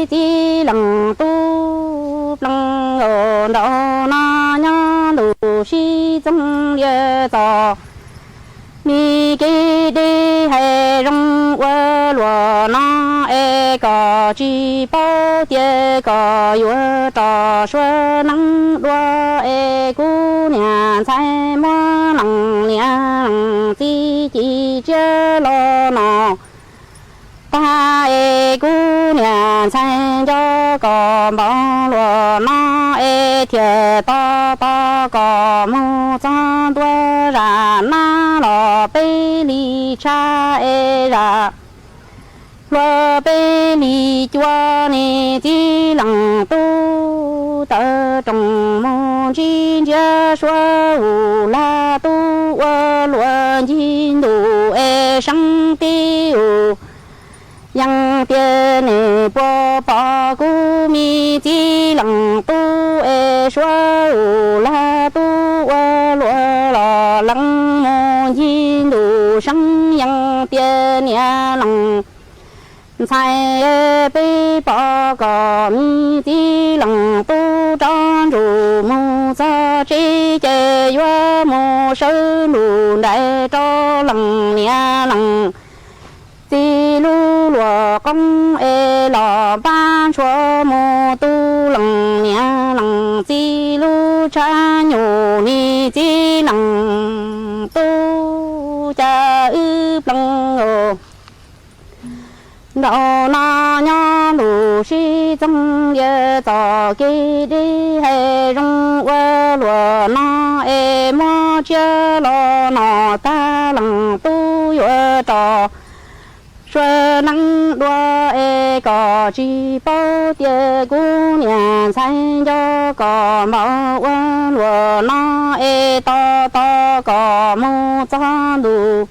Txiv leej tub pleev nrau no nyob ntuj sib txoov liab txog. Mi kev deb hais zoo ua luaj no es koj tsis paub tias koj yuav rov suav neeb dua es kuv niam ntxhais muab leej niam leej txiv ci tsiab los no tag es kuv niam ntxhais nco koj npaum luaj no es thiaj tos tos koj mus txog ntua zaj nab los peb li tshaj es zaj hluas peb li cua. Niam txiv leej tub tawm rooj mus ntsib ntsia suav u lag tub ua luaj ncig ntuj es seeb tib u. Yeej tias nej puas pom kuv mi txiv leej tub es suav u lag tub ua luaj los leej mus ncig ntuj seeb. Yeej tias niam leej ntxhais, peb pom koj mi txiv leej tub rov ntsuj mus txog tsev ces yuav mus sawv ntuj nraim rau leej niam leej txiv lub luaj qoob es los npaj ntshuaj mus tu leej niam leej txiv lub tshav nyuj. Niam txiv leej tub cas wb pleev nrau no nyob ntuj sib txoov liab txog kev deb hais zoo ua luaj no es muab tsiab los no tag leej tub yuav rov suav neeb dua es koj tsis paub tias kuv niam ntxhais nco koj npaum ua luaj no es tos tos koj mus txog ntuj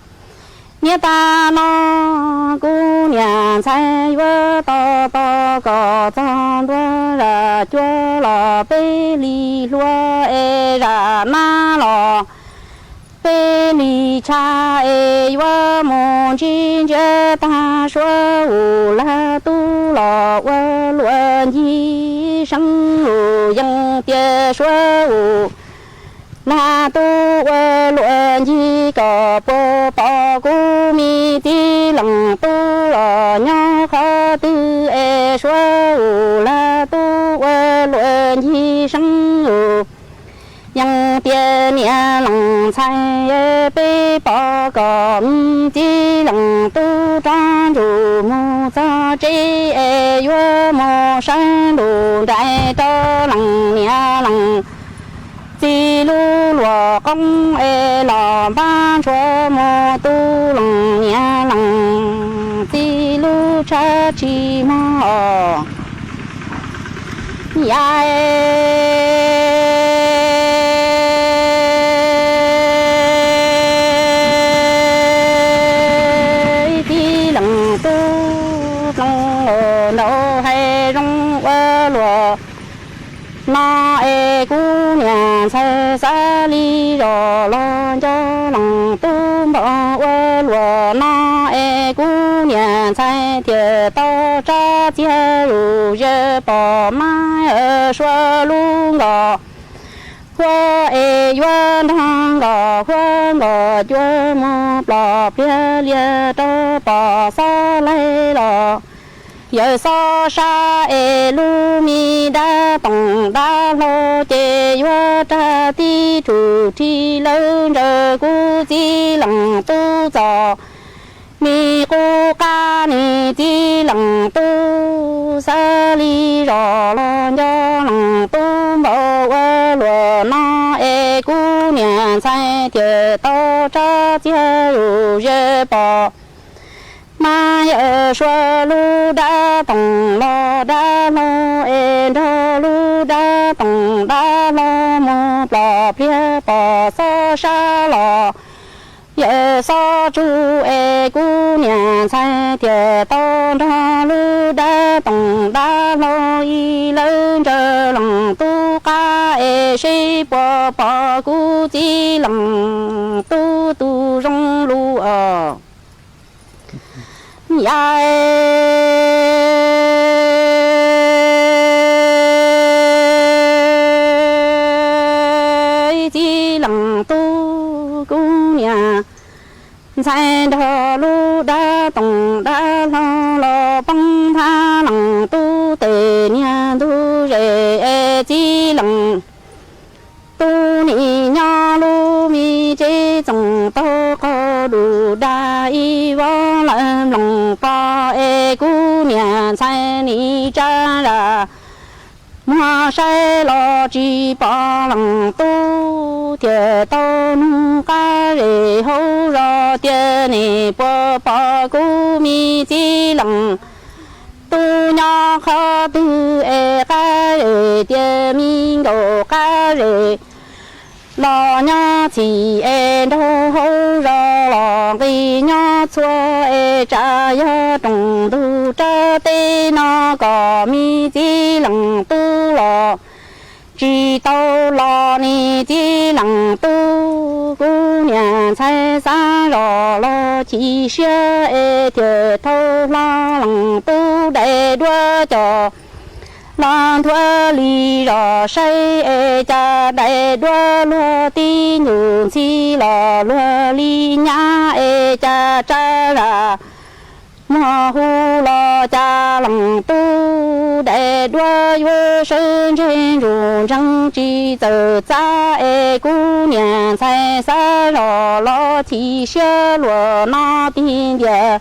niam tag no kuv niam ntxhais yuav tos tos koj txog ntua zaj cua los peb li hluas es zaj nab los peb li tshaj es yuav mus ntsib ntsia tag suav u lag tub los ua luaj ncig seeb lug. Yeej tias suav u lag tub ua luaj ncig, koj puas pom kuv mi txiv leej tub los nyob qhov twg es suav u lees ntxhais, peb pom kom me txiv leej tub rov ntsuj mus txog tsev es yuav mus sawv ntuj nraim rau leej niam leej txiv lub luam qoob es los npaj ntshua mus tu leej niam leej txiv lub tshab tsis mog. Yam txiv leej tub dloov nraug hais zoo ua luaj no es kuv niam ntxhais xav li zos los nco leej tub npaum ua luaj no es kuv niam ntxhais thiaj tau tsa txiag zuj zus pom mas yawm suab lub nkoj huab es yuav nrog nkoj huab nkoj cua mus plom pliag liag rau pom xob laig los yawm xob sab es lub me dab toom dab hlau ces yuav rag tib rug rhib lawv ntsaws kuv txiv leej tub txom me qub qab. Niam txiv leej tub xav li zos los nco leej tub npaum ua luaj no es kuv niam ntxhais thiaj tau tsa txiag zuj zus pom mas yawm suab lub dab toom los dab hlau es nrog lub dab toom dab hlau mus plom pliag pom xob sab los yawm xob tsuj es kuv niam ntxhais thiaj tau nrog lub dab toom dab hlau ib lawv ntsaws leej tub qab es seb puas pom kuv txiv leej tub tus zoo lus os. Yam txiv leej tub kuv niam ntxhais nrog lub dab toom dab hlau los poob thab leej tub tes niag ntug zes es txiv leej tub nim nyob lub me tsev txoos taug qaug dub dag ib vov lawm mloog pom es kuv niam ntxhais nim tsa zam muag saib los tsis pom leej tub thiaj tau nug qab zes hauv zos tias nej puas pom kuv me txiv leej tub nyob qhov twg es qab zes tias me nkaus qab zes los nyob txhim es nraug hauv zos los nqis nyob txhua es tsam yog rooj ntug rab teb no kom me txiv leej tub los tsis tau los. Niam txiv leej tub kuv niam ntxhais xav zos los chim siab es thiaj thau hlo leej tub daim duab coj los nthuav li zos saib es cas daim duab luag tib ntus ntxhi los luag li nyab es cas tsa zam muag hu los cas leej tub daim duab yuav sawv ntseg ntsuj ntseeg tsis txawm txav es kuv niam ntxhais xav zos los chim siab luaj no tig ntiag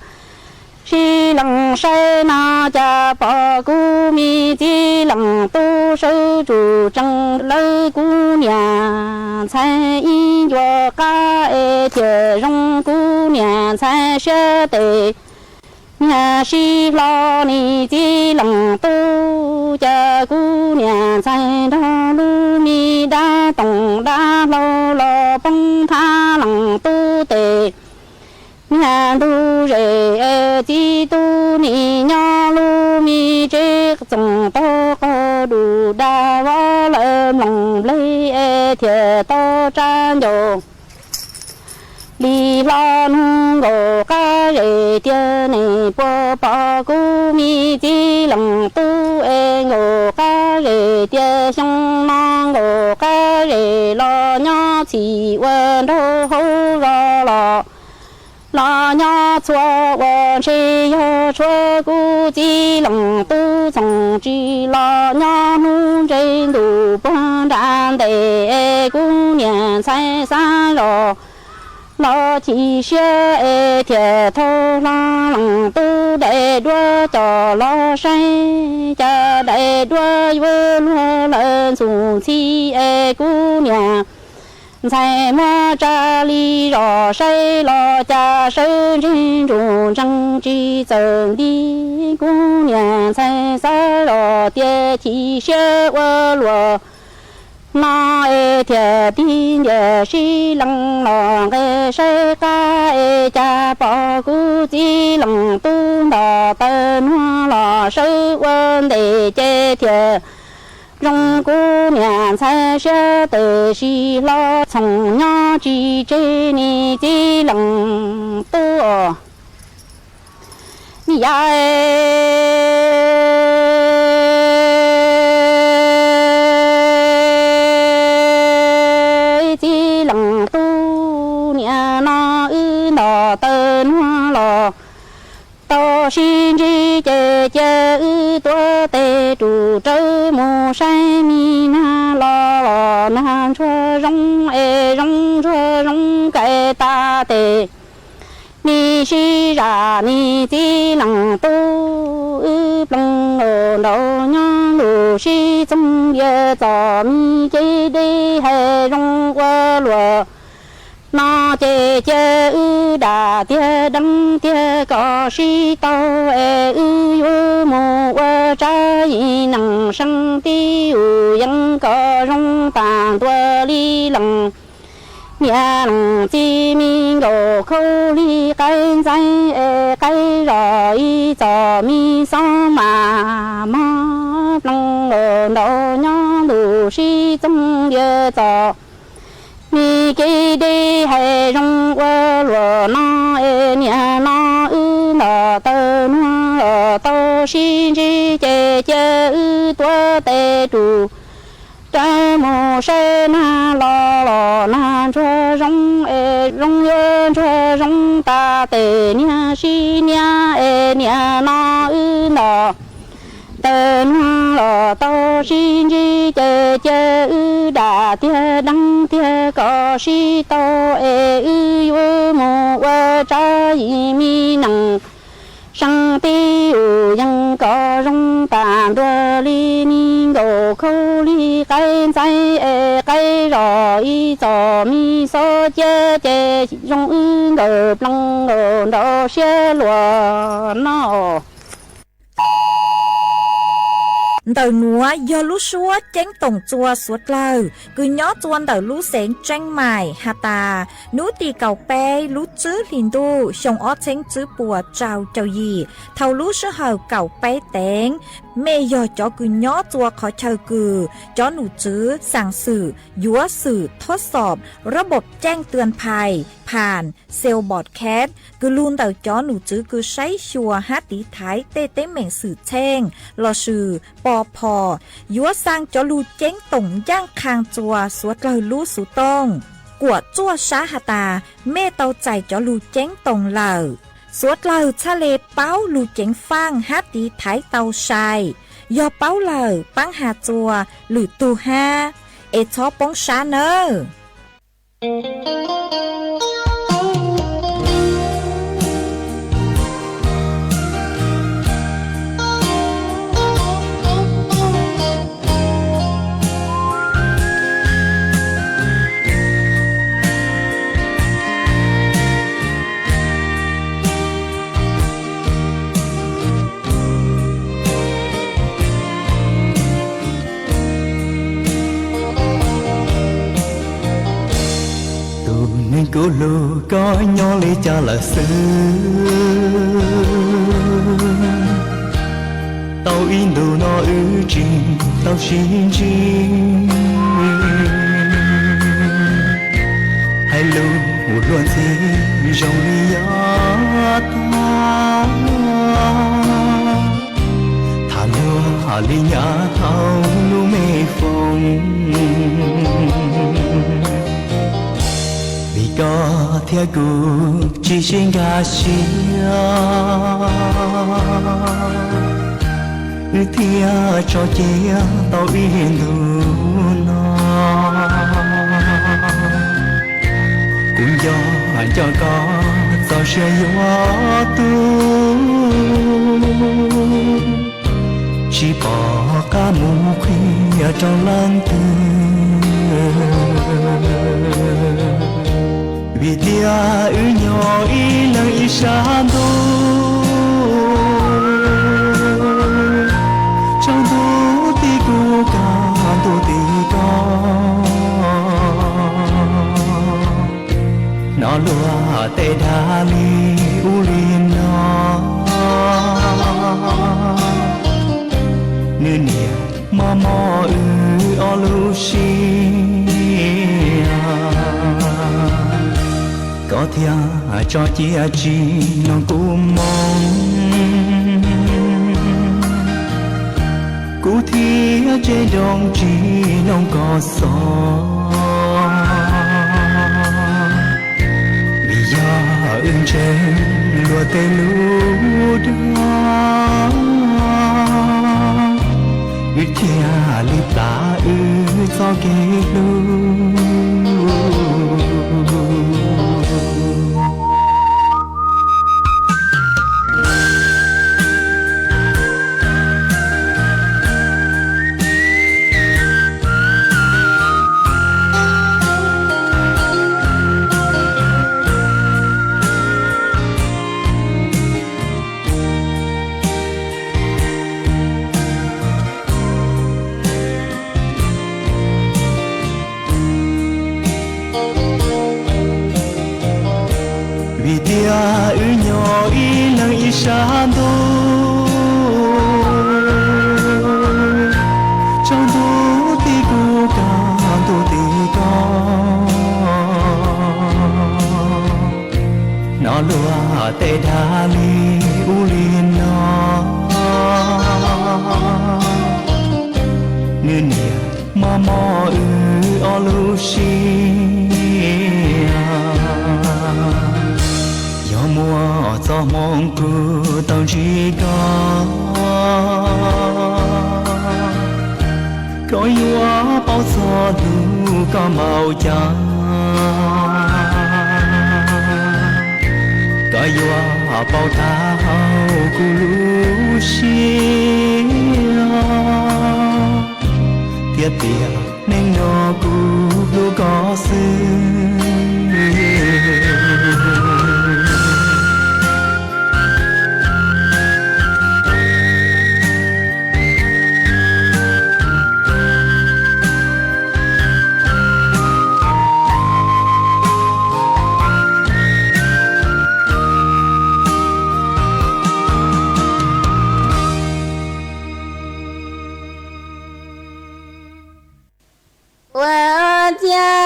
sib leej saib no cas pom kuv me txiv leej tub sawv tsuj tsees lawv kuv niam ntxhais ib ncua qab es thiaj zoo kuv niam ntxhais siab tes niag sib hlo. Niam txiv leej tub cas kuv niam ntxhais nrog lub me dab toom dab hlau los poob thab leej tub tes niag ntug zes es txiv tub nim nyob lub me tsev txoos taug qaug dub dag vov lawm mloog nplej es thiaj tau tsa ncauj li hlo nug nkaus qab zes tias nej puas pom kuv me txiv leej tub es nkaus qab zes tias xyoo no nkaus qab zes los nyob txhim ua nraug hauv zos los Los nyob txhua ua ntshe yog tshuav kuv txiv leej tub txoos tsis los nyob hnub ntseb ntuj puag nram ntej es kuv niam ntxhais xav zos los chim siab es thiaj thauj hlo leej tub daim duab coj los saib cas daim duab yuav luag lawm ntxuj ntxhi es kuv niam ntxhais muab tsa li zos saib los cas sawv ntseg ntsuj ntsees tsis txawj nti. Kuv niam ntxhais xav zos tias chim siab ua luaj no es thiaj tig ntiag sib lees los nqes saib qab es cas pom kuv txiv leej tub nto taw nuag los sawv ua ntej ces thiaj zoo kuv niam ntxhais siab tawm sis hlo txhooj nyob tsis tseg niag txiv leej tub. Niam yau, txiv leej tub, niaj no wb nto taw nuag los tau sib ntsib ces cia wb tuav tes rus rawv mus saib me nag los los nag ntsuag zoo es zoo ntsuag zoo kais tas tes. Me sib zam me txiv leej tub, wb ploog nkaus nraum nyob ntuj sib txoog lias txom me kev deb hais zoo ua luaj no ces cia wb dam tiag deev tiag kom sib tau es wb yuav mus ua tsav yim neej seeb tib ua yees kom zoo tag ntua li leej niam leej txiv me nkauj khaub lig qaib ntxaib es qaib zos ib txoj me xob mas mog ploog nkaus nraum nyob ntuj sib txoog lias txom me kev deb hais zoo ua luaj no es niaj no wb nto taw nuag los tau sib ntsib ces cia wb tuav tes rus rawv mus saib nag los los nag ntsuag zoo es zoo yuav ntsuag zoo tas tes niag sib niab es niaj no wb nto taw nuag los tau sib ntsib ces cia wb dam tiag deev tiag kom sib tau es wb yuav mus ua tsav yim me neej seeb tib ua yees kom zoo tag ntua li me nkauj khaub lig qaib ntxaib es qaib zos ib txoj me xob ciab ces zoo wb nkawd ploog nkaus nraum siab luaj no. Ntawm nuav yog lub suab ceeb toom txua Suav dlawg kws nyob txua ntawm lub xeev Tseeb Maim has tas, hnub tim kaum peb lub tsib hlis ntuj xyoo ob txheeb tsib puas rau caum yim, thaum lub sij hawm kaum peb teev, mej yog cov kws nyob txua qhov chaw kws cov nom tswv xaam xwm yuav xwm thob xom rab npaum ceej tuaj phais pham xel npom khev kws lug ntawm cov nom tswv kws saib xyuas hab tiv thaiv tej teeb meem xwm txheej lossis pov phom, yuav xaa cov lug ceeb toom ncaaj qhaa txua Suav dlawg lub xuv tooj. Kuam tsuaj sab has tas, mej tau txais cov lug ceeb toom lawm, Suav dlawg txhaj le paub lug ceev faaj hab tiv thaiv tau sai. Yog paub lawm paab has txua lwm tug hab, es txhob poob sab nawb. Tus neeg kuv hlub koj nyob li cas lawm xwb? Tau ib ntus no wb tsis tau sib ntsib. Hais lus mus luag ntxhi zoo li yav tag, tham luag li nyab thaum lub me foom. Vim koj Thiab kuv tsis sib nkag siab, wb thiaj tso cia tau ib ntus no. Kuv nco nco koj txoj sia yuav tuag, tsis pom qab mus qhia rau leej twg. Vim tias wb nyob ib leeg ib sab ntuj, tsaus ntuj tim kuv, kaj ntug tim koj. Hnov luag tej dag li ub li no, nws niam mob mob wb ob lub siab. Koj thiaj tso cia tsis mloog kuv moo, kuv thiaj tsev nroo tsis mloog koj xov. Vim yog wb ntseeg luag tej lus dag, wb thiaj li plam wb txoj kev hlub. Vim tias wb nyob ib leeg ib sab ntuj, tsaus ntuj tim kuv, kaj ntug tim koj. Hnov luag tej dag li ub li no, nws niam mob mob wb ob lub siab. Yog muaj txoj hmoo kuv tau ntsib koj, koj yuav paub txog hlub koj npaum cas, koj yuav paub tag hauv kuv lub siab, thiab tias neej no kuv hlub koj xwb. Ua ciav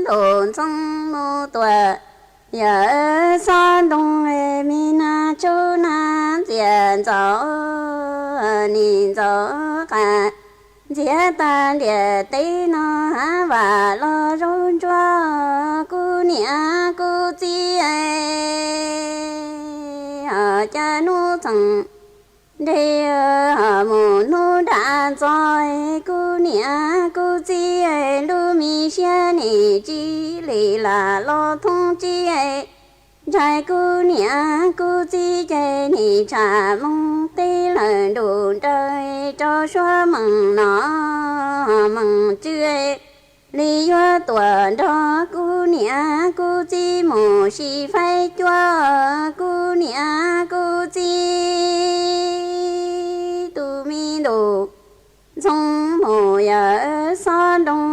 ntuj ntxoov mus tuaj, yawm xob ntoo, me nab tsuj nab ntxias ntxaus, nim ntxaus qas ntxias tag ntiam teb no, hav vam los zaub ntsuab, kuv niam kuv txiv, ho cas hnub txheem nreg, ho mus hnub nram ntxov, kuv niam kuv txiv, lub me siab nim tsis lim lam los thoob tsis ntshai, kuv niam kuv txiv ces nim tsham moo teb lawm nruj nrawg rau suab meej no meej tswv li yuav tuaj nrog kuv niam kuv txiv mus sim faib cuab, kuv niam kuv txiv tus me ntuj ntxoov mus, yawm xob ntoo,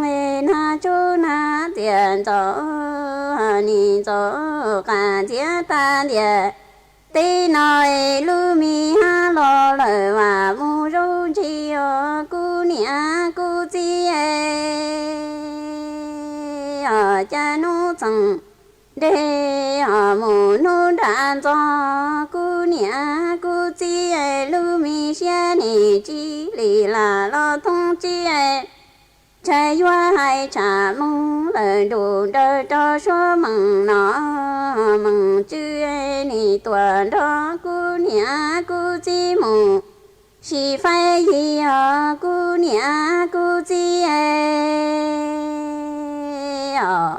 nab tsuj nab ntxias ntxaus, nim ntxaus qas ntxias tag ntiam teb no, lub me hav los lawm vam mus zaub ntsis os, kuv niam kuv txiv, ho cas hnub txheem nreg, ho mus hnub nram ntxov, kuv niam kuv txiv. txiv, lub me siab nim tsis lim lam los thoob txiv, ntshai yuav hais tsham moog lawm nrug nraws rau Suav Mees no. Mees Tswb nim tuaj nrog kuv niam kuv txiv mus sim faib yig os kuv niam kuv txiv os.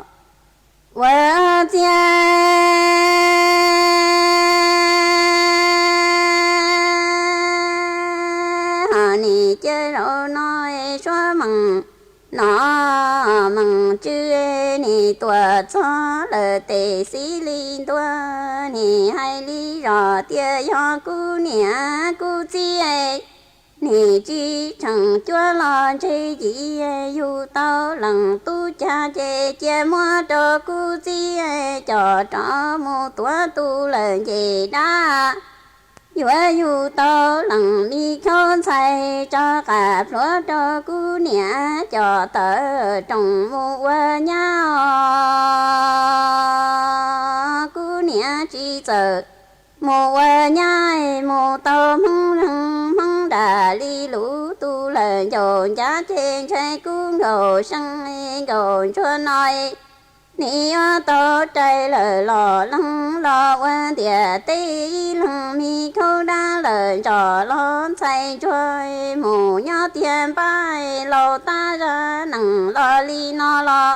Ua ciav hos nim cia zaum no Suav Mees no, Mees Tswb nim tuaj txog lawm tes xib li ntua, nim hais li zog tias yog kuv niam kuv txiv nim tsis tseem cuab los ntseg yim, yug tau leej tub cag ces cia muab rau kuv txiv coj rov mus tuav tus lawm ncej dab. Yuav yug tau leej me khaub ntxhais tso qab plhuav rau kuv niam coj tawm rooj mus ua nyab os. Kuv niam tsis txawm mus ua nyab mus tau Hmoob Zeeg Hmoob Dam li lub tus lawm ncauj ncav ces ntshai kuv Nkaus See Nkaus Ntsuag no nim yuav tau rais lawm los leeg los ua ntiaj teb ib leeg me khaub dab lawm ntsoj los ntxhais ntsuag mus nyob tiag npab laus tab zaj neeg los li no los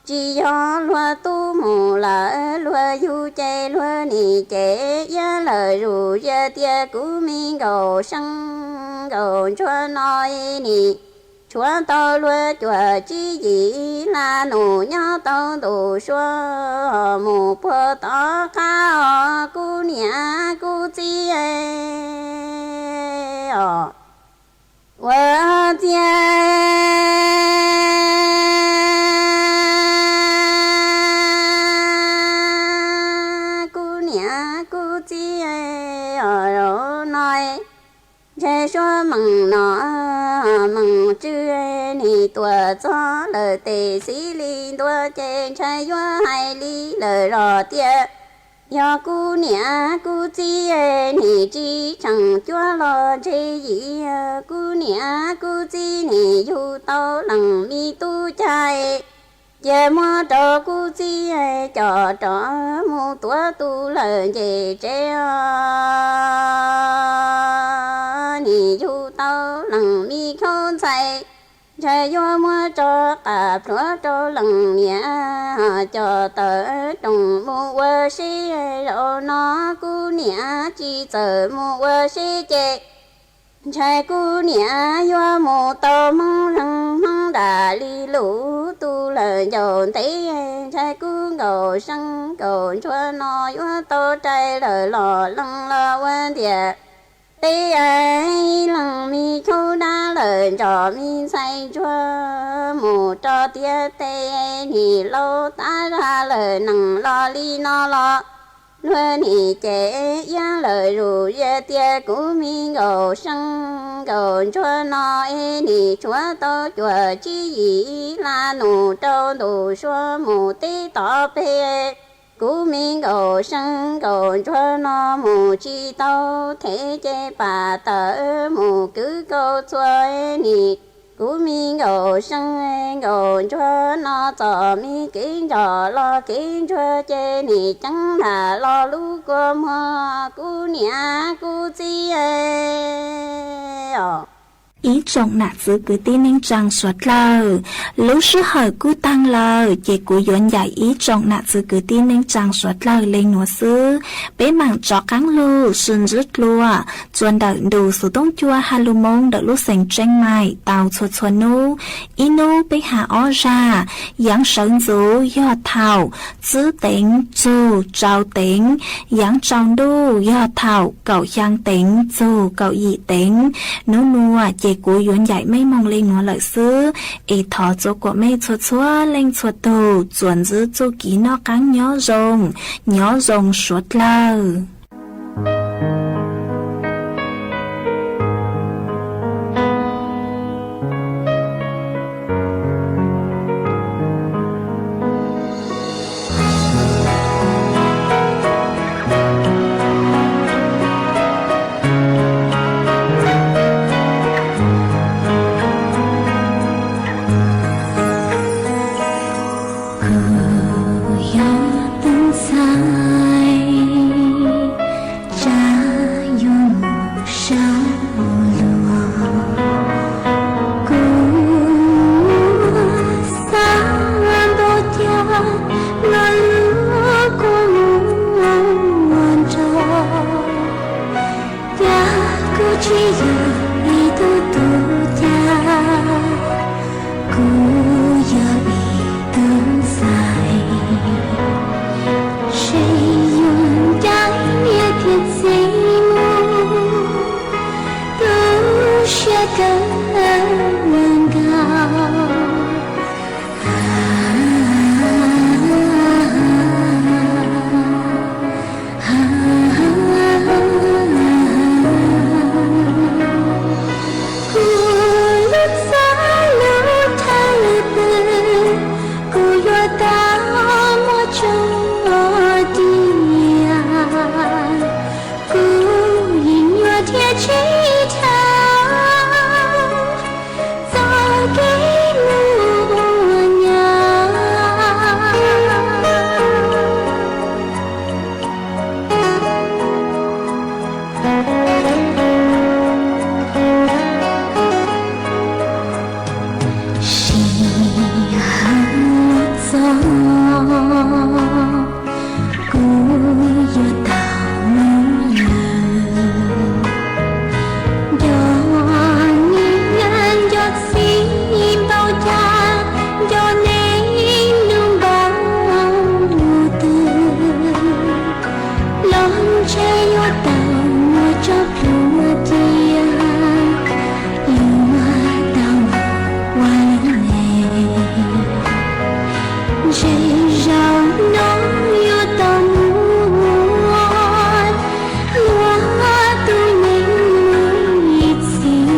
tsis yog luag tub mus lawm luag yug ces luag nim ces iab lawm zuj zus tias kuv me Nkaus See Nkaus Ntsuag no nim tshuav tau luag cuaj tsib yim laj num nyob tau ntu sua mus puag tom qab os kuv niam kuv txiv os. Ua ciav kuv niam kuv txiv os, zaum no ntshai Suav Mees no, Mees Tswb nim tuaj txog lawm tes xib li ntua ces ntshai yuav hais li lawm zog tias yog kuv niam kuv txiv nim tsis tseem cuab los ntseg yim, kuv niam kuv txiv nim yug tau leej me tub cag, cia muab rau kuv txiv coj rov mus tuav tus lawm ncej tsev os. Nim yug tau leej me khaub ntxhais, ntshai yuav muab tso qab plhuav rau leej niam coj tawm rooj mus ua si. Zaum no kuv niam tsis txawm mus ua si ces ntshai kuv niam yuav mus tau Hmoob Zeeg Hmoob Dam li lub tus lawm ncauj ntev, ntshai kuv Nkaus See Nkaus Ntsuag no yuav tau rais lawm los leeg los ua ntiaj teb ib leeg me khaub dab lawm ntsoj me ntxhais ntsuag mus rau tiaj teb nim laus tab zaj lawm neeg los li no los luag nim ces iab lawm zuj zus tias kuv me Nkaus See Nkaus Ntsuag no nim tshuav tau cuaj tsib yim laj num rau ntu sua mus teb tom peg kuv me Nkaus See Nkaus Ntsuag no mus tsis tau thev ces pam tawm mus kwv kaus txuas nim kuv me Nkaus See Nkaus Ntsuag no txom me kev ntsoj los kev ntsuag ces nim ceeb nram los lub kua muag kuv niam kuv txiv os. Ib tsoom nam txwv kwv tij neej tsaa suav dlawg, lub sij hawm kuj taag lawm ces kuv yuav ncaim ib tsoom nam txwv kwv tij neej tsaa suav dlawg le nuav xwb. Peb maam rov qaab lug sib ntsib dlua txuas ntawm ntu xuv tooj cua ha lu moo ntawm lub xeev Tseeb Maim tau txhua txhua nub. Ib nub peb has ob zag, yaav sawv ntxuv yog thaum tsib teev txug rau teev, yaav tsaus ntuj yog thaum kaum xyaa teev txug kaum yim teev. Nub nuav ces kuv yuav ncaim mej moog le nuav lawm xwb, es thov txua kuam mej txhua txhua leej txhua tug txuas ntsib txuj kev noj qaab nyob zoo, nyob zoo suav dlawg. Yog tus ntxhais, tsam yuav mus sab luag. Kuv xav npaum cas los luag kuj mus nrog. Cas kuv tsis yog ib tug tub cag, kuv yog ib tug ntxhais. Seb yuav ncaim niam thiab txiv mus, tu siab kawg nkaus. Kuv lub txaj lub chaw pw, kuv yuav tau muab tso tiag. Kuv yeej yuav thiaj tsis dhau txoj kev mus ua nyab. Sij hawm los txog, kuv yuav tau mus lawm. Nco niam nco txiv npaum cas, nco nej nus npaum twg, los ntshe yuav tau muab tso plhuav cia, yuav tau mus ua luag me. Ntshe zaum no yuav tau mus ua luag tus me ib txhis.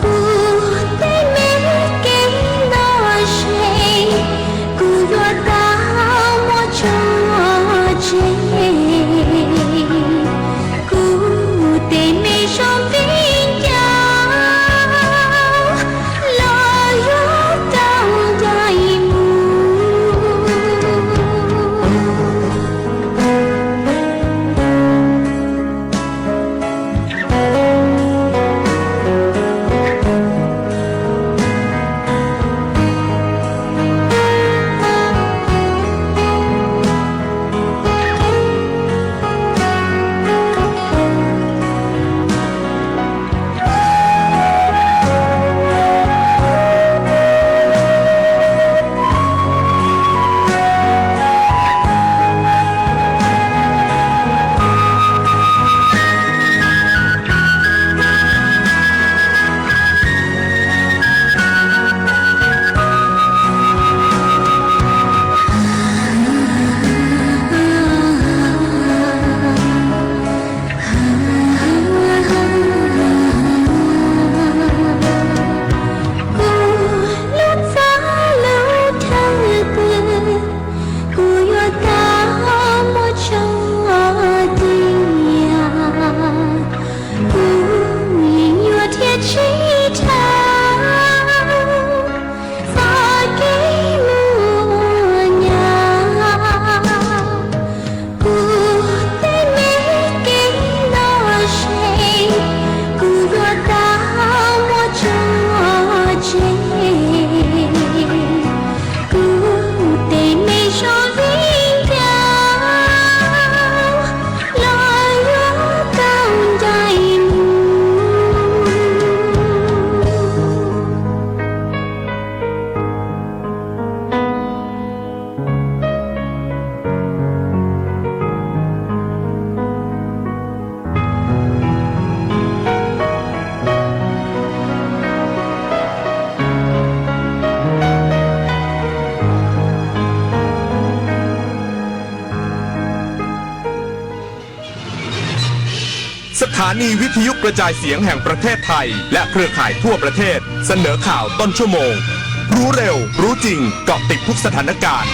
Kuv tej me kev ntog ze, kuv yuav tau muab tso tseg. Kuv tej me zog viv ncaus los yuav tau ncaim mus. Kuv lub txaj lub chaw pw, kuv yuav tau muab tso tiag. Kuv yeej yuav thiaj tsis dhau txoj kev mus ua nyab. Kuv tej me kev ntog ze, kuv yuav tau muab tso tseg. Kuv tej me zog viv ncaus los yuav tau ncaim mus.สถานีวิทยุกระจายเสียงแห่งประเทศไทยและเครือข่ายทั่วประเทศ เสนอข่าวต้นชั่วโมง รู้เร็ว รู้จริง เกาะติดทุกสถานการณ์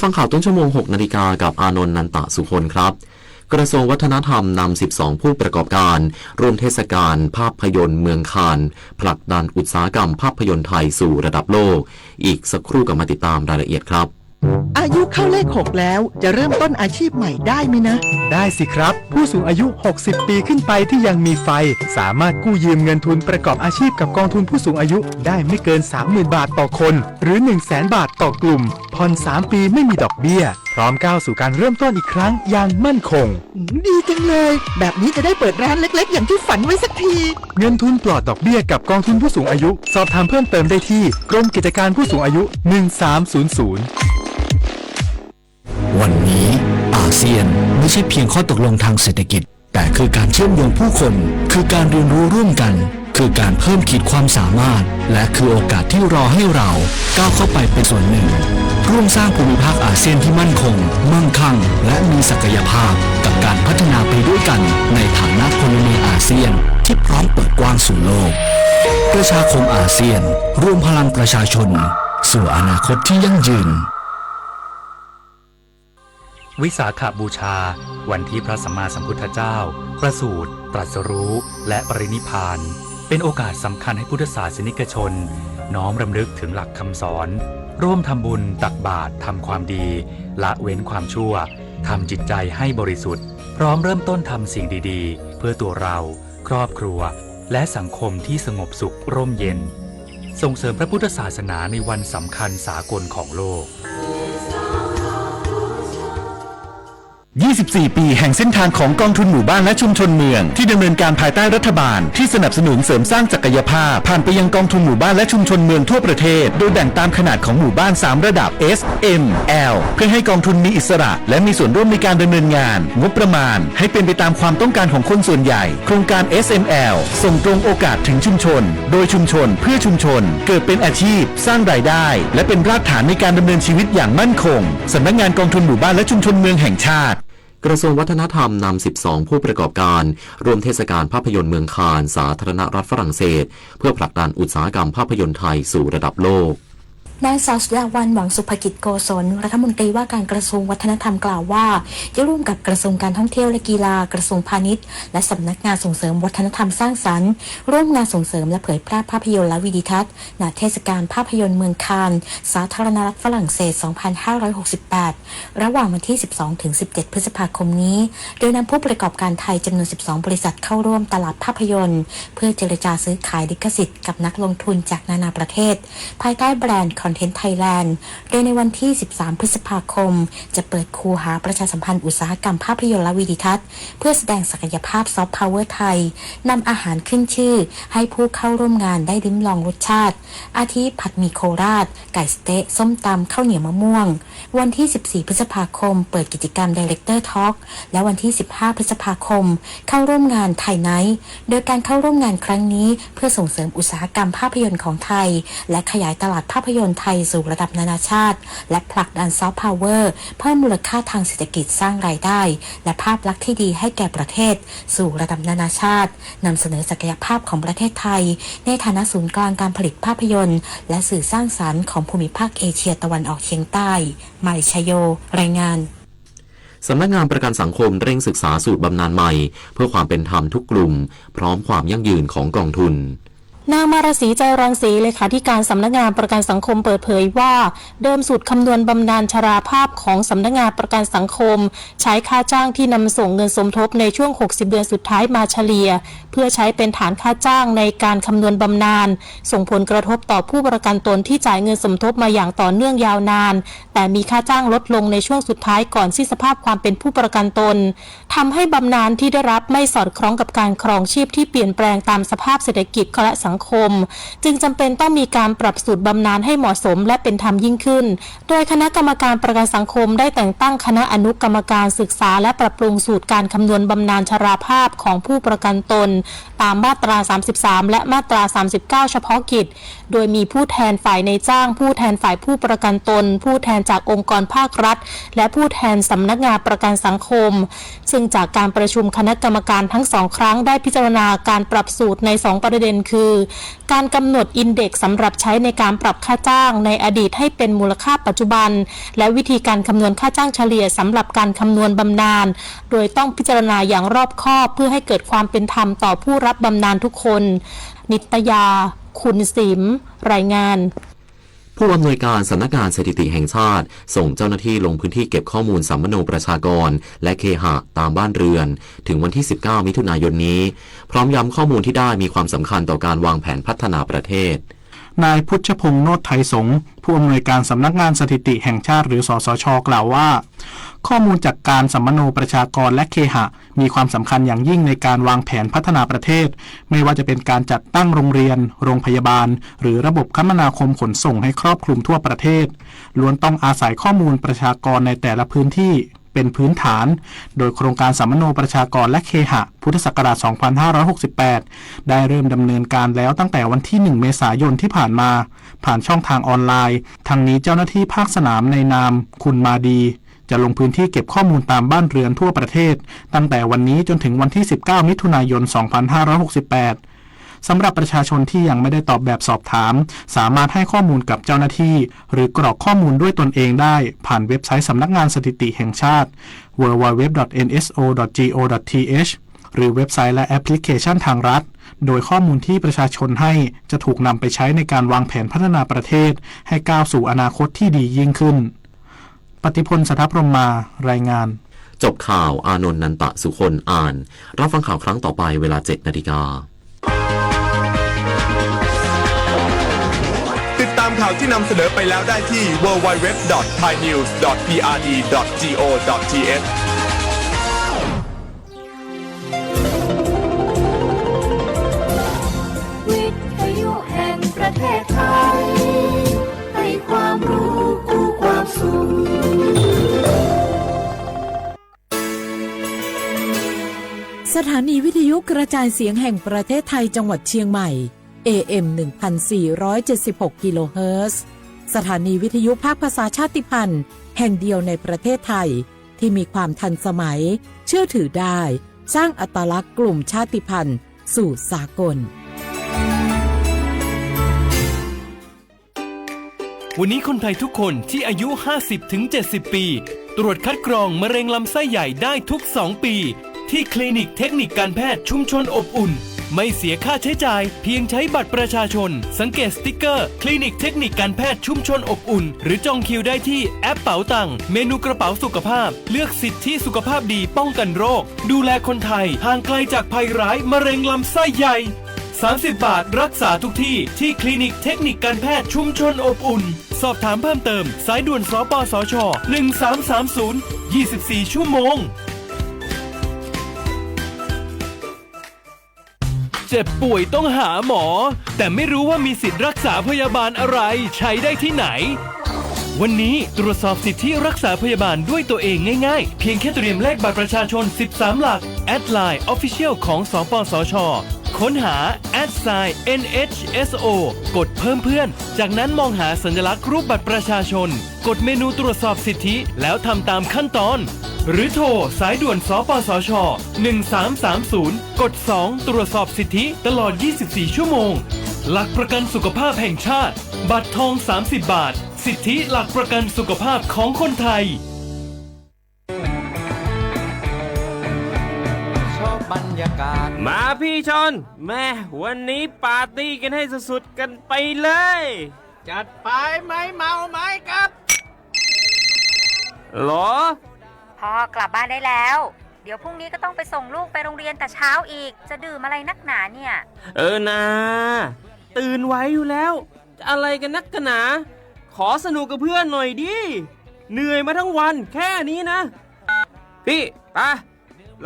ฟังข่าวต้นชั่วโมง หกนาฬิกา กับอานนท์ นันตะสุคนครับ กระทรวงวัฒนธรรมนำ สิบสอง ผู้ประกอบการ ร่วมเทศกาลภาพยนตร์เมืองคานส์ ผลักดันอุตสาหกรรมภาพยนตร์ไทยสู่ระดับโลก อีกสักครู่กลับมาติดตามรายละเอียดครับ อายุเข้าเลขหกแล้ว จะเริ่มต้นอาชีพใหม่ได้ไหมนะ ได้สิครับ ผู้สูงอายุ หกสิบ ปีขึ้นไปที่ยังมีไฟ สามารถกู้ยืมเงินทุนประกอบอาชีพกับกองทุนผู้สูงอายุได้ไม่เกิน สามหมื่น บาทต่อคน หรือ หนึ่งแสน บาทต่อกลุ่ม ผ่อน สาม ปีไม่มีดอกเบี้ย พร้อมก้าวสู่การเริ่มต้นอีกครั้งอย่างมั่นคง ดีจังเลย แบบนี้จะได้เปิดร้านเล็กๆ อย่างที่ฝันไว้สักที เงินทุนปลอดดอกเบี้ยกับกองทุนผู้สูงอายุ สอบถามเพิ่มเติมได้ที่กรมกิจการผู้สูงอายุ หนึ่งสามศูนย์ศูนย์ วันนี้อาเซียนไม่ใช่เพียงข้อตกลงทางเศรษฐกิจ แต่คือการเชื่อมโยงผู้คน คือการเรียนรู้ร่วมกัน คือการเพิ่มขีดความสามารถ และคือโอกาสที่รอให้เราก้าวเข้าไปเป็นส่วนหนึ่ง ร่วมสร้างภูมิภาคอาเซียนที่มั่นคง มั่งคั่ง และมีศักยภาพ กับการพัฒนาไปด้วยกันในฐานะพลเมืองอาเซียนที่พร้อมเปิดกว้างสู่โลก ประชาคมอาเซียน รวมพลังประชาชน สู่อนาคตที่ยั่งยืน วิสาขบูชา วันที่พระสัมมาสัมพุทธเจ้า ประสูติ ตรัสรู้ และปรินิพพาน เป็นโอกาสสำคัญให้พุทธศาสนิกชน น้อมรำลึกถึงหลักคำสอน ร่วมทำบุญ ตักบาตร ทำความดี ละเว้นความชั่ว ทำจิตใจให้บริสุทธิ์ พร้อมเริ่มต้นทำสิ่งดีๆ เพื่อตัวเรา ครอบครัว และสังคมที่สงบสุขร่มเย็น ส่งเสริมพระพุทธศาสนาในวันสำคัญสากลของโลก ยี่สิบสี่ ปีแห่งเส้นทางของกองทุนหมู่บ้านและชุมชนเมือง ที่ดำเนินการภายใต้รัฐบาลที่สนับสนุนเสริมสร้างศักยภาพ ผ่านไปยังกองทุนหมู่บ้านและชุมชนเมืองทั่วประเทศ โดยแบ่งตามขนาดของหมู่บ้าน สาม ระดับ S M L เพื่อให้กองทุนมีอิสระ และมีส่วนร่วมในการดำเนินงาน งบประมาณให้เป็นไปตามความต้องการของคนส่วนใหญ่ โครงการ S M L ส่งตรงโอกาสถึงชุมชน โดยชุมชน เพื่อชุมชน เกิดเป็นอาชีพ สร้างรายได้ และเป็นรากฐานในการดำเนินชีวิตอย่างมั่นคง สำนักงานกองทุนหมู่บ้านและชุมชนเมืองแห่งชาติ กระทรวงวัฒนธรรมนำ สิบสอง ผู้ประกอบการ ร่วมเทศกาลภาพยนตร์เมืองคานส์ สาธารณรัฐฝรั่งเศส เพื่อผลักดันอุตสาหกรรมภาพยนตร์ไทยสู่ระดับโลก นางสาวสุดาวัน หวังสุภกิจโกศล รัฐมนตรีว่าการกระทรวงวัฒนธรรมกล่าวว่า ได้ร่วมกับกระทรวงการท่องเที่ยวและกีฬา กระทรวงพาณิชย์ และสำนักงานส่งเสริมวัฒนธรรมสร้างสรรค์ ร่วมงานส่งเสริมและเผยแพร่ภาพยนตร์และวิดีทัศน์ ณ เทศกาลภาพยนตร์เมืองคานส์ สาธารณรัฐฝรั่งเศส สองพันห้าร้อยหกสิบแปด ระหว่างวันที่ สิบสอง ถึง สิบเจ็ด พฤษภาคมนี้ โดยนำผู้ประกอบการไทยจำนวน สิบสอง บริษัทเข้าร่วมตลาดภาพยนตร์ เพื่อเจรจาซื้อขายลิขสิทธิ์กับนักลงทุนจากนานาประเทศ ภายใต้แบรนด์ Content Thailand โดยในวันที่ สิบสาม พฤษภาคม จะเปิดคูหาประชาสัมพันธ์อุตสาหกรรมภาพยนตร์และวิดีทัศน์ เพื่อแสดงศักยภาพซอฟต์พาวเวอร์ไทย นำอาหารขึ้นชื่อให้ผู้เข้าร่วมงานได้ลิ้มลองรสชาติ อาทิผัดหมี่โคราช ไก่สะเต๊ะ ส้มตำ ข้าวเหนียวมะม่วง วันที่ สิบสี่ พฤษภาคม เปิดกิจกรรม Director Talk และวันที่ สิบห้า พฤษภาคม เข้าร่วมงาน Thai Night โดยการเข้าร่วมงานครั้งนี้ เพื่อส่งเสริมอุตสาหกรรมภาพยนตร์ของไทย และขยายตลาดภาพยนตร์ไทยสู่ระดับนานาชาติ และผลักดันซอฟต์พาวเวอร์ เพิ่มมูลค่าทางเศรษฐกิจ สร้างรายได้ และภาพลักษณ์ที่ดีให้แก่ประเทศ สู่ระดับนานาชาติ นำเสนอศักยภาพของประเทศไทย ในฐานะศูนย์กลางการผลิตภาพยนตร์ และสื่อสร้างสรรค์ของภูมิภาคเอเชียตะวันออกเฉียงใต้ มาริชโย รายงาน สำนักงานประกันสังคมเร่งศึกษาสูตรบำนาญใหม่ เพื่อความเป็นธรรมทุกกลุ่ม พร้อมความยั่งยืนของกองทุน นางมารสี ใจรังสี เลขาธิการสำนักงานประกันสังคมเปิดเผยว่า เดิมสูตรคำนวณบำนาญชราภาพของสำนักงานประกันสังคม ใช้ค่าจ้างที่นำส่งเงินสมทบในช่วง หกสิบ เดือนสุดท้ายมาเฉลี่ย เพื่อใช้เป็นฐานค่าจ้างในการคำนวณบำนาญ ส่งผลกระทบต่อผู้ประกันตนที่จ่ายเงินสมทบมาอย่างต่อเนื่องยาวนาน แต่มีค่าจ้างลดลงในช่วงสุดท้ายก่อนสิ้นสภาพความเป็นผู้ประกันตน ทำให้บำนาญที่ได้รับไม่สอดคล้องกับการครองชีพที่เปลี่ยนแปลงตามสภาพเศรษฐกิจและสังคม จึงจำเป็นต้องมีการปรับสูตรบำนาญให้เหมาะสมและเป็นธรรมยิ่งขึ้น โดยคณะกรรมการประกันสังคมได้แต่งตั้งคณะอนุกรรมการศึกษาและปรับปรุงสูตรการคำนวณบำนาญชราภาพของผู้ประกันตน ตามมาตรา สามสิบสาม และมาตรา สามสิบเก้า เฉพาะกิจ โดยมีผู้แทนฝ่ายนายจ้าง ผู้แทนฝ่ายผู้ประกันตน ผู้แทนจากองค์กรภาครัฐ และผู้แทนสำนักงานประกันสังคม ซึ่งจากการประชุมคณะกรรมการทั้งสองครั้งได้พิจารณาการปรับสูตรในสองประเด็นคือ การกำหนดอินเด็กซ์สำหรับใช้ในการปรับค่าจ้างในอดีตให้เป็นมูลค่าปัจจุบัน และวิธีการคำนวณค่าจ้างเฉลี่ยสำหรับการคำนวณบำนาญ โดยต้องพิจารณาอย่างรอบคอบเพื่อให้เกิดความเป็นธรรมต่อผู้รับบำนาญทุกคน นิตยา คุณสิม รายงาน ผู้อำนวยการสำนักงานสถิติแห่งชาติ ส่งเจ้าหน้าที่ลงพื้นที่เก็บข้อมูลสัมมโนประชากร และเคหะตามบ้านเรือน ถึงวันที่ สิบเก้า มิถุนายนนี้ พร้อมย้ำข้อมูลที่ได้มีความสำคัญต่อการวางแผนพัฒนาประเทศ นายพุทธพงษ์ โนตไทยสงฆ์ ผู้อำนวยการสำนักงานสถิติแห่งชาติหรือ สสช กล่าวว่า ข้อมูลจากการสัมมโนประชากรและเคหะ มีความสำคัญอย่างยิ่งในการวางแผนพัฒนาประเทศ ไม่ว่าจะเป็นการจัดตั้งโรงเรียน โรงพยาบาล หรือระบบคมนาคมขนส่งให้ครอบคลุมทั่วประเทศ ล้วนต้องอาศัยข้อมูลประชากรในแต่ละพื้นที่เป็นพื้นฐาน โดยโครงการสัมมโนประชากรและเคหะ พุทธศักราช สองพันห้าร้อยหกสิบแปด ได้เริ่มดำเนินการแล้วตั้งแต่วันที่ หนึ่ง เมษายนที่ผ่านมา ผ่านช่องทางออนไลน์ ทั้งนี้เจ้าหน้าที่ภาคสนามในนามคุณมาดี จะลงพื้นที่เก็บข้อมูลตามบ้านเรือนทั่วประเทศ ตั้งแต่วันนี้จนถึงวันที่ สิบเก้า มิถุนายน สองพันห้าร้อยหกสิบแปด สำหรับประชาชนที่ยังไม่ได้ตอบแบบสอบถาม สามารถให้ข้อมูลกับเจ้าหน้าที่ หรือกรอกข้อมูลด้วยตนเองได้ ผ่านเว็บไซต์สำนักงานสถิติแห่งชาติ ดับเบิลยู ดับเบิลยู ดับเบิลยู ดอท เอ็น เอส โอ ดอท จี โอ ดอท ที เอช หรือเว็บไซต์และแอปพลิเคชันทางรัฐ โดยข้อมูลที่ประชาชนให้จะถูกนำไปใช้ในการวางแผนพัฒนาประเทศ ให้ก้าวสู่อนาคตที่ดียิ่งขึ้น ปฏิพล สัทธพรหมมา รายงาน จบข่าว อานนท์ นันตะสุคน อ่าน รับฟังข่าวครั้งต่อไปเวลา เจ็ดนาฬิกา ติดตามข่าวที่นำเสนอไปแล้วได้ที่ ดับเบิลยู ดับเบิลยู ดับเบิลยู ดอท ไทยนิวส์ ดอท พีอาร์ดี ดอท จี โอ ดอท ที เอช วิทยุแห่งประเทศไทย ให้ความรู้คู่ความสุข สถานีวิทยุกระจายเสียงแห่งประเทศไทยจังหวัดเชียงใหม่ เอ เอ็ม หนึ่งพันสี่ร้อยเจ็ดสิบหก กิโลเฮิรตซ์ สถานีวิทยุภาคภาษาชาติพันธุ์ แห่งเดียวในประเทศไทย ที่มีความทันสมัย เชื่อถือได้ สร้างอัตลักษณ์กลุ่มชาติพันธุ์สู่สากล วันนี้คนไทยทุกคนที่อายุ ห้าสิบถึงเจ็ดสิบ ปี ตรวจคัดกรองมะเร็งลำไส้ใหญ่ได้ทุก สอง ปี ที่คลินิกเทคนิคการแพทย์ชุมชนอบอุ่น ไม่เสียค่าใช้จ่าย เพียงใช้บัตรประชาชน สังเกตสติ๊กเกอร์ คลินิกเทคนิคการแพทย์ชุมชนอบอุ่น หรือจองคิวได้ที่แอปเป๋าตัง เมนูกระเป๋าสุขภาพ เลือกสิทธิสุขภาพดีป้องกันโรค ดูแลคนไทย ห่างไกลจากภัยร้ายมะเร็งลำไส้ใหญ่ สามสิบ บาทรักษาทุกที่ ที่คลินิกเทคนิคการแพทย์ชุมชนอบอุ่น สอบถามเพิ่มเติม สายด่วน สปสช หนึ่งสามสามศูนย์ ยี่สิบสี่ ชั่วโมง เจ็บป่วยต้องหาหมอ แต่ไม่รู้ว่ามีสิทธิ์รักษาพยาบาลอะไร ใช้ได้ที่ไหน วันนี้ตรวจสอบสิทธิรักษาพยาบาลด้วยตัวเองง่ายๆ เพียงแค่เตรียมเลขบัตรประชาชน สิบสาม หลัก แอดไลน์ Official ของ สปสช ค้นหา แอดไซน์ เอ็น เอช เอส โอ กดเพิ่มเพื่อน จากนั้นมองหาสัญลักษณ์รูปบัตรประชาชน กดเมนูตรวจสอบสิทธิ แล้วทำตามขั้นตอน หรือโทรสายด่วน สปสช หนึ่งสามสามศูนย์ กด สอง ตรวจสอบสิทธิตลอด ยี่สิบสี่ ชั่วโมง หลักประกันสุขภาพแห่งชาติ บัตรทอง สามสิบ บาท สิทธิหลักประกันสุขภาพของคนไทย มาพี่ชอน แม่วันนี้ปาร์ตี้กันให้สุดๆกันไปเลย จัดไป ไม่เมาไม่ขับ หรอ พ่อกลับบ้านได้แล้ว เดี๋ยวพรุ่งนี้ก็ต้องไปส่งลูกไปโรงเรียนแต่เช้าอีก จะดื่มอะไรนักหนาเนี่ย เออนา ตื่นไหวอยู่แล้ว จะอะไรกันนักกันหนา ขอสนุกกับเพื่อนหน่อยดิ เหนื่อยมาทั้งวันแค่นี้นะ พี่ ไป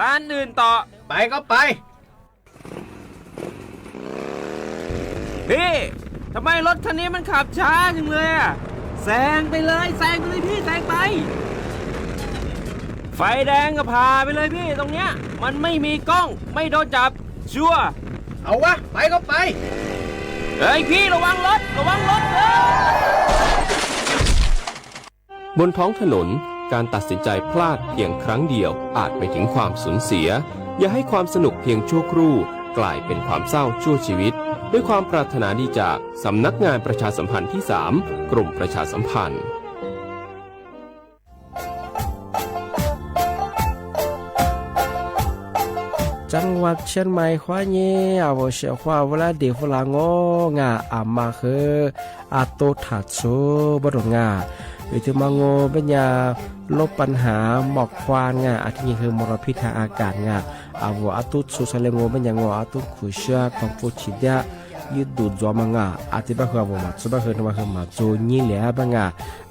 ร้านอื่นต่อ ไปก็ไป พี่ ทำไมรถคันนี้มันขับช้าจังเลยอะ แซงไปเลย แซงไปเลยพี่ แซงไป ไฟแดงก็ผ่าไปเลยพี่ ตรงเนี้ย มันไม่มีกล้อง ไม่โดนจับ ชัวร์ เอาวะ ไปก็ไป เฮ้ยพี่ ระวังรถ ระวังรถเฮ้ย บนท้องถนน การตัดสินใจพลาดเพียงครั้งเดียวอาจไปถึงความสูญเสีย อย่าให้ความสนุกเพียงชั่วครู่กลายเป็นความเศร้าชั่วชีวิต ด้วยความปรารถนาดีจากสำนักงานประชาสัมพันธ์ที่สาม กรมประชาสัมพันธ์ จังหวัดเชียงใหม่ khwab nyeb a vos siam khwab vos lab des fub lav ngo nga a mas hwv a tub tham txhub npaj rau nga. Vim tus mas ngo npaj nyas lub paj hav mos khua nga a thiab nyem hwv mos rau phij thaj a kas nga a vos a tub txhub xav le ngo npaj nyas ngo a tub khuv siab koom pub tsis tiab ywj tus ntxuav mas nga a thiab npaj hwv a vos mas txhub npaj hwv no mas hwv mas txhub nyib liam npaj nga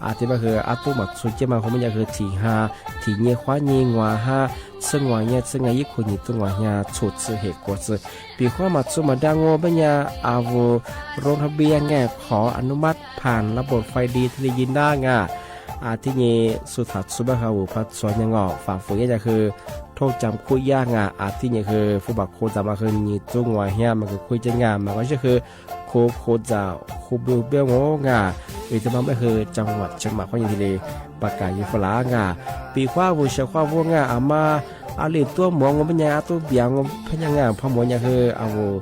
a thiab npaj hwv a tub mas txhub ciaj mas hwv npaj nyas hwv thim ha thim nyem khwab nyeb nguas hab txhub nguas nyab txhub nga yib khu nyem tub nguas nyab txhub txhub hem kuav txhub pim khwab mas txhub mas dab ngo npaj nyas a vos roob thab biab nga qhov a nub mab pham lab npam fais di thiaj li yij nab nga a thiab nyem xu tham txhub npaj hwv a vos pab txhua nyab ngo fam fum nyab nyas hwv thauj cam khuj yaj nga a thiab nyem hwv fub pam khu ntxas mas hwv nyem tub nguas nyab mas kws khuj ciaj nga mas koj sib hwv khu khu ntxas khu npaj hwv peb ngo nga vim tus mas npaj hwv cov vam tsev mam khwab nyeb thiaj li pab kam yus fub lav nga. Pim khwab vos siam khwab vos nga a mas a li tuab muav ngo npaj nyas a tub npias ngo phab nyas nga phab muav nyas hwv a vos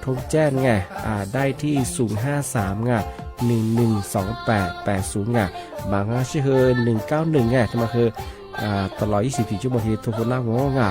thoob caj nga dai thib xum hab xam nga nws nws xoom pam pam xum nga mas sib hwv nws kaub nws nga thiab mas hwv tas los ib xwm tim cuj moog thiaj li tuaj hu nab ngo nga.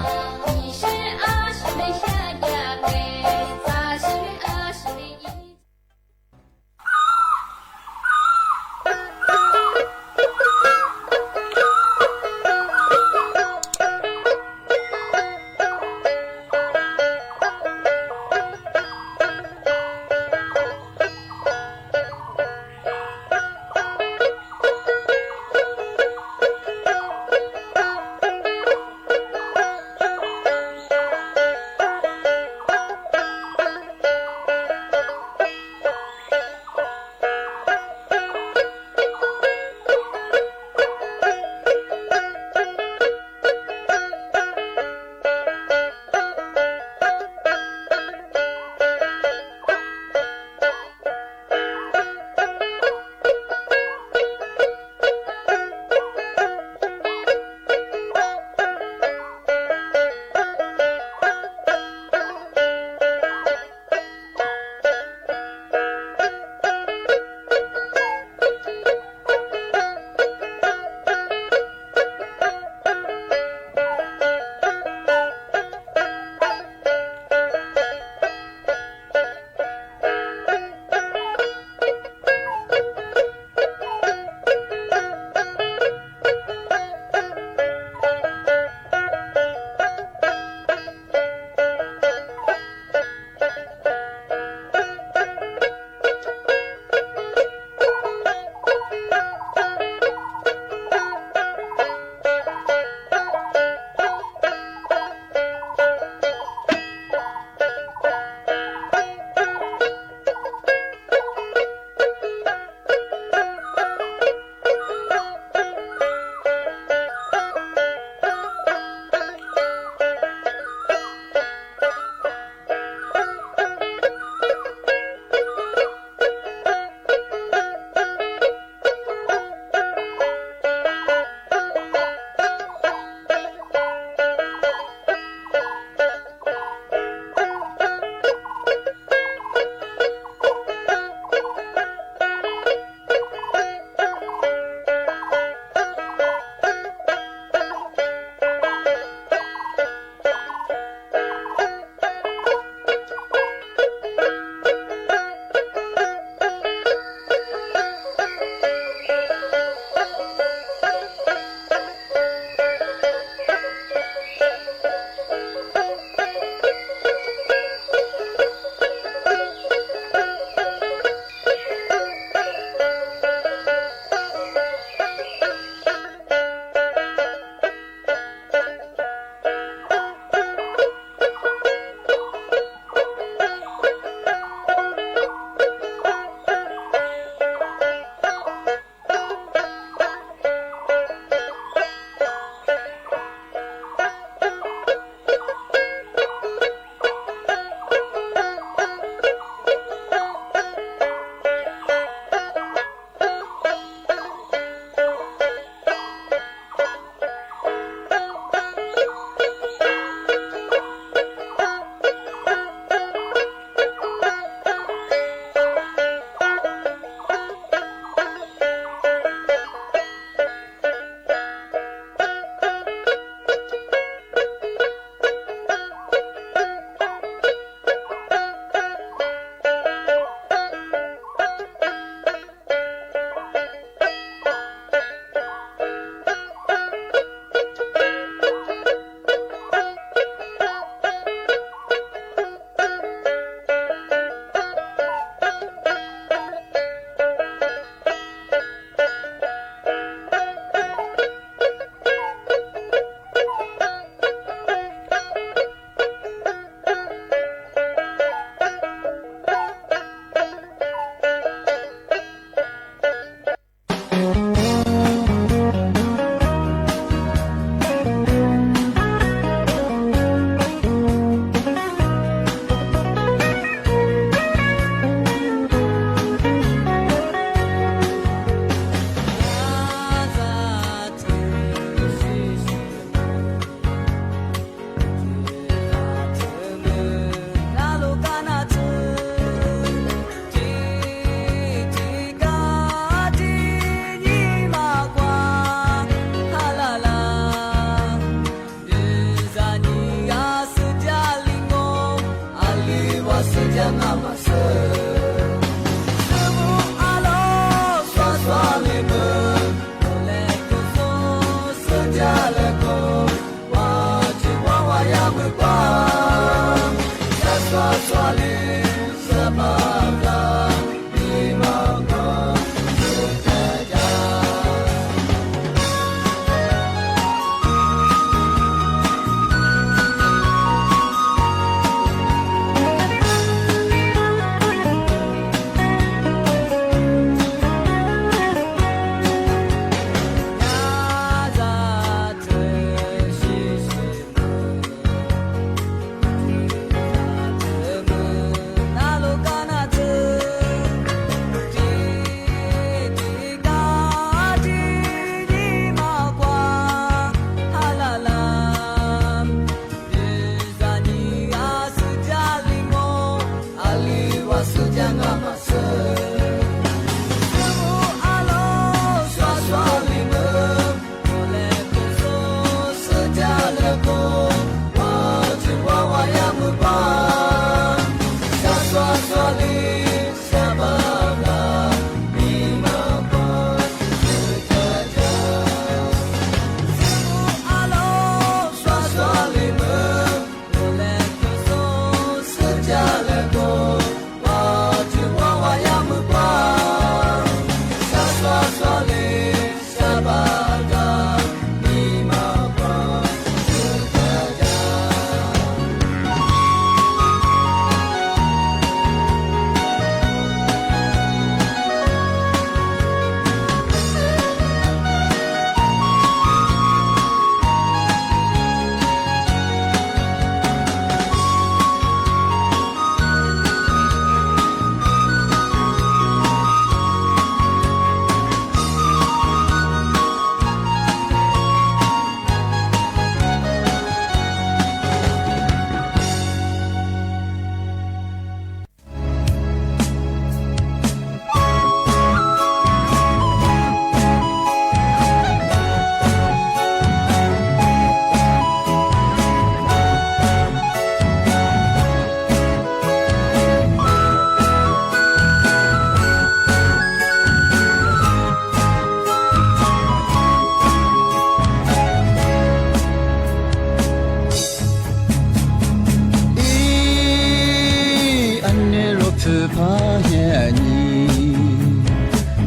Hnyav nyim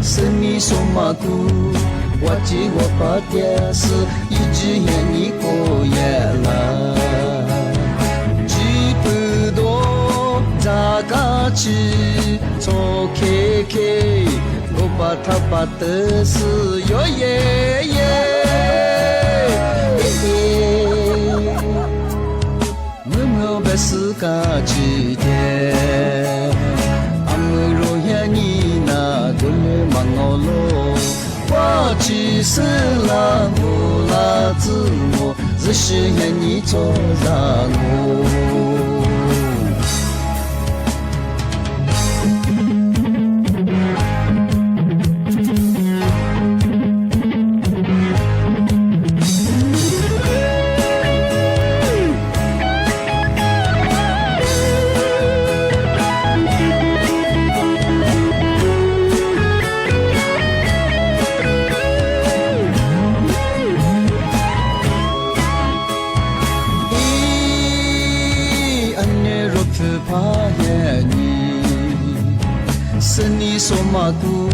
xwb, nis xo mas kuv ua tsis ua pab tiag xwb, ib tsig hnyav nyim kuj yam lawm. Tsis pw dua ntxag kab tsi, txhob khe khe, nkaus pas thaj pas tawv xwb yuav ye ye. Muaj muaj npaj xwb kab tsi tiag, a mws rau hnyav nyim na kuv lub mas ngau loj. Ua tsis xwb lam mus lam txwj mus, zwm sim hnyav nyim txog zaj mus. Ib a ne rau pw phab hnyav nyim, xwb nis xo mas kuv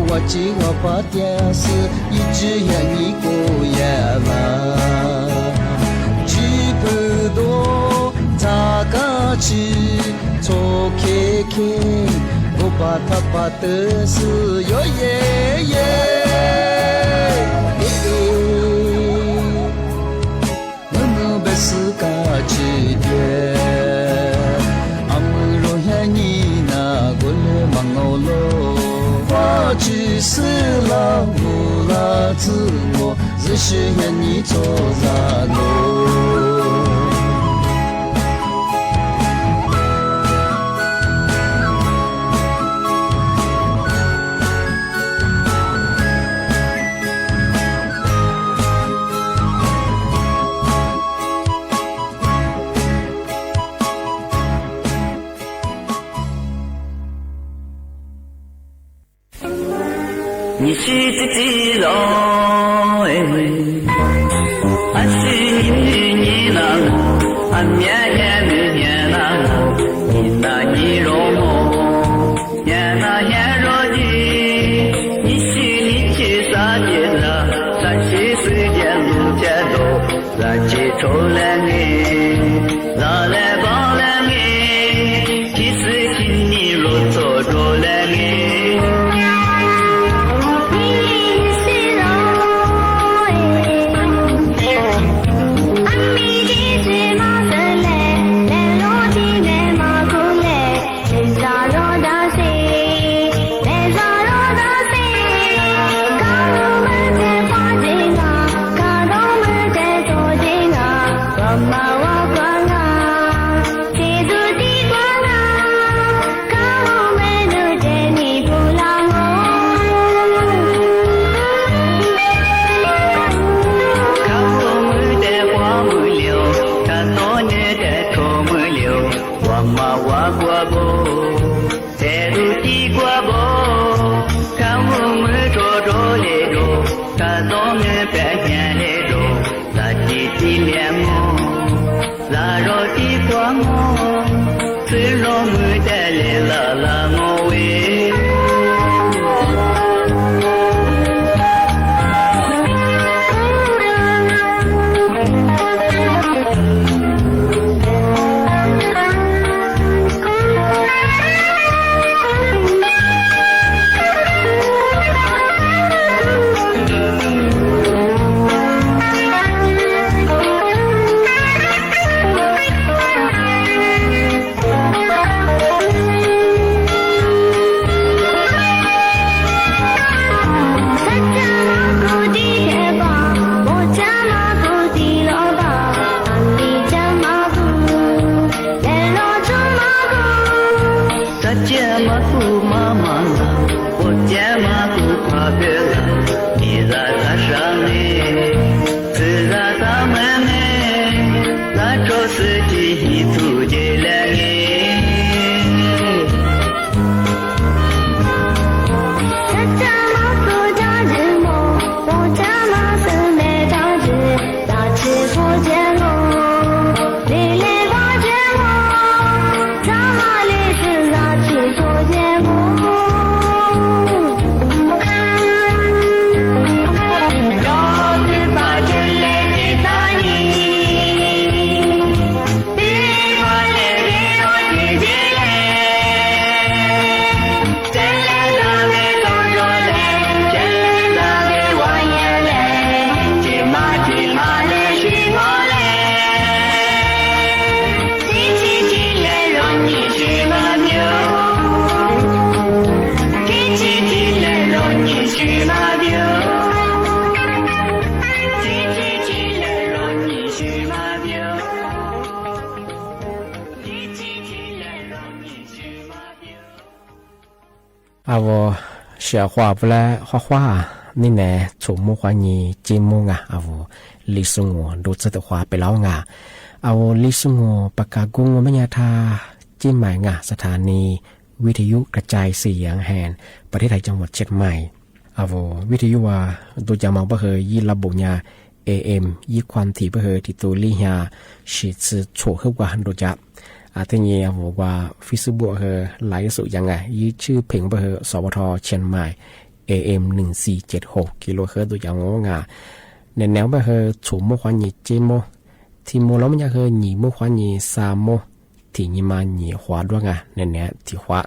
ua tsis ua pab tiag xwb, ib tsig hnyav nyim kuj yam lawm. Tsis pw dua ntxag kab tsi, txhob khe khe, nkaus pas thaj pas tawv xwb yuav ye ye. Muaj muaj npaj xwb kab tsi tiag, a mws rau hnyav nyim na kuv lub mas ngau loj. Ua tsis xwb lam mus lam txwj mus, zwm sim hnyav nyim txog zaj mus. Nyim sim txij txij los, a sim nyim nws nyim na mus, a miav hnyav nws hnyav na mus, nyim na nyim zoo mus, hnyav na hnyav zoo tsis, nyim sim nyim tsis xav tias ntag, xav tsis xwb tias lub caij ntaus, xav tsis tshua leej ne, xav leej paub leej ne, tsis xwb tsis nim los txog rau leej ne. Kab ua mws tes quav mws lias, kab tob nws tes tsho mws lias, ua mas ua kua npua, tes lub tib kua npua, kab ua mws tsho rau le rau, kab tob nws pem hnyav le rau, tag kis tib liam mog, lam rau tib kua mog, xwb rau mws tes le lam lam mog ua. Xav ciaj mas kuv maj mam los, ua ciaj mas kuv qhuav pem los, nim zaj tag sab me, txwm zaj tag me me, zaj tso xwb tsis him txuj ci le ne. A vos, sia khuab pab lab khuab khuab, nej ne txhum muab khuab nyis ceb muab nga, a vos Li Xu Nus nrug txawj tawm khuab peb laub nga. A vos Li Xu Nus pas kas kub ngu mej nyas thaj ceb mais nga, สถานีวิทยุกระจายเสียงแห่งประเทศไทย จังหวัดเชียงใหม่. A vos vij thij yuj a, tus cav mas npaj hawm yij lab npum nyas, A M yij khuam thim npaj hawm tim tus lij nyas, sim txhum hwb ua nrug cav. Thiaj nyis a vos ua Facebook hawm laiv xum yaav nga, yij tshwj pheem npaj hawm sov ua rho Chiang Mai, A M nees xis cev hauv kiv lug hawm tus cav ua nga. Nim niam npaj hawm txhum muab khuab nyis ceb muab, thim mus los mej nyas hawm nyim muab khuab nyis xa muab, thim nyis mas nyim khuav duab nga, nim niam thim khuav,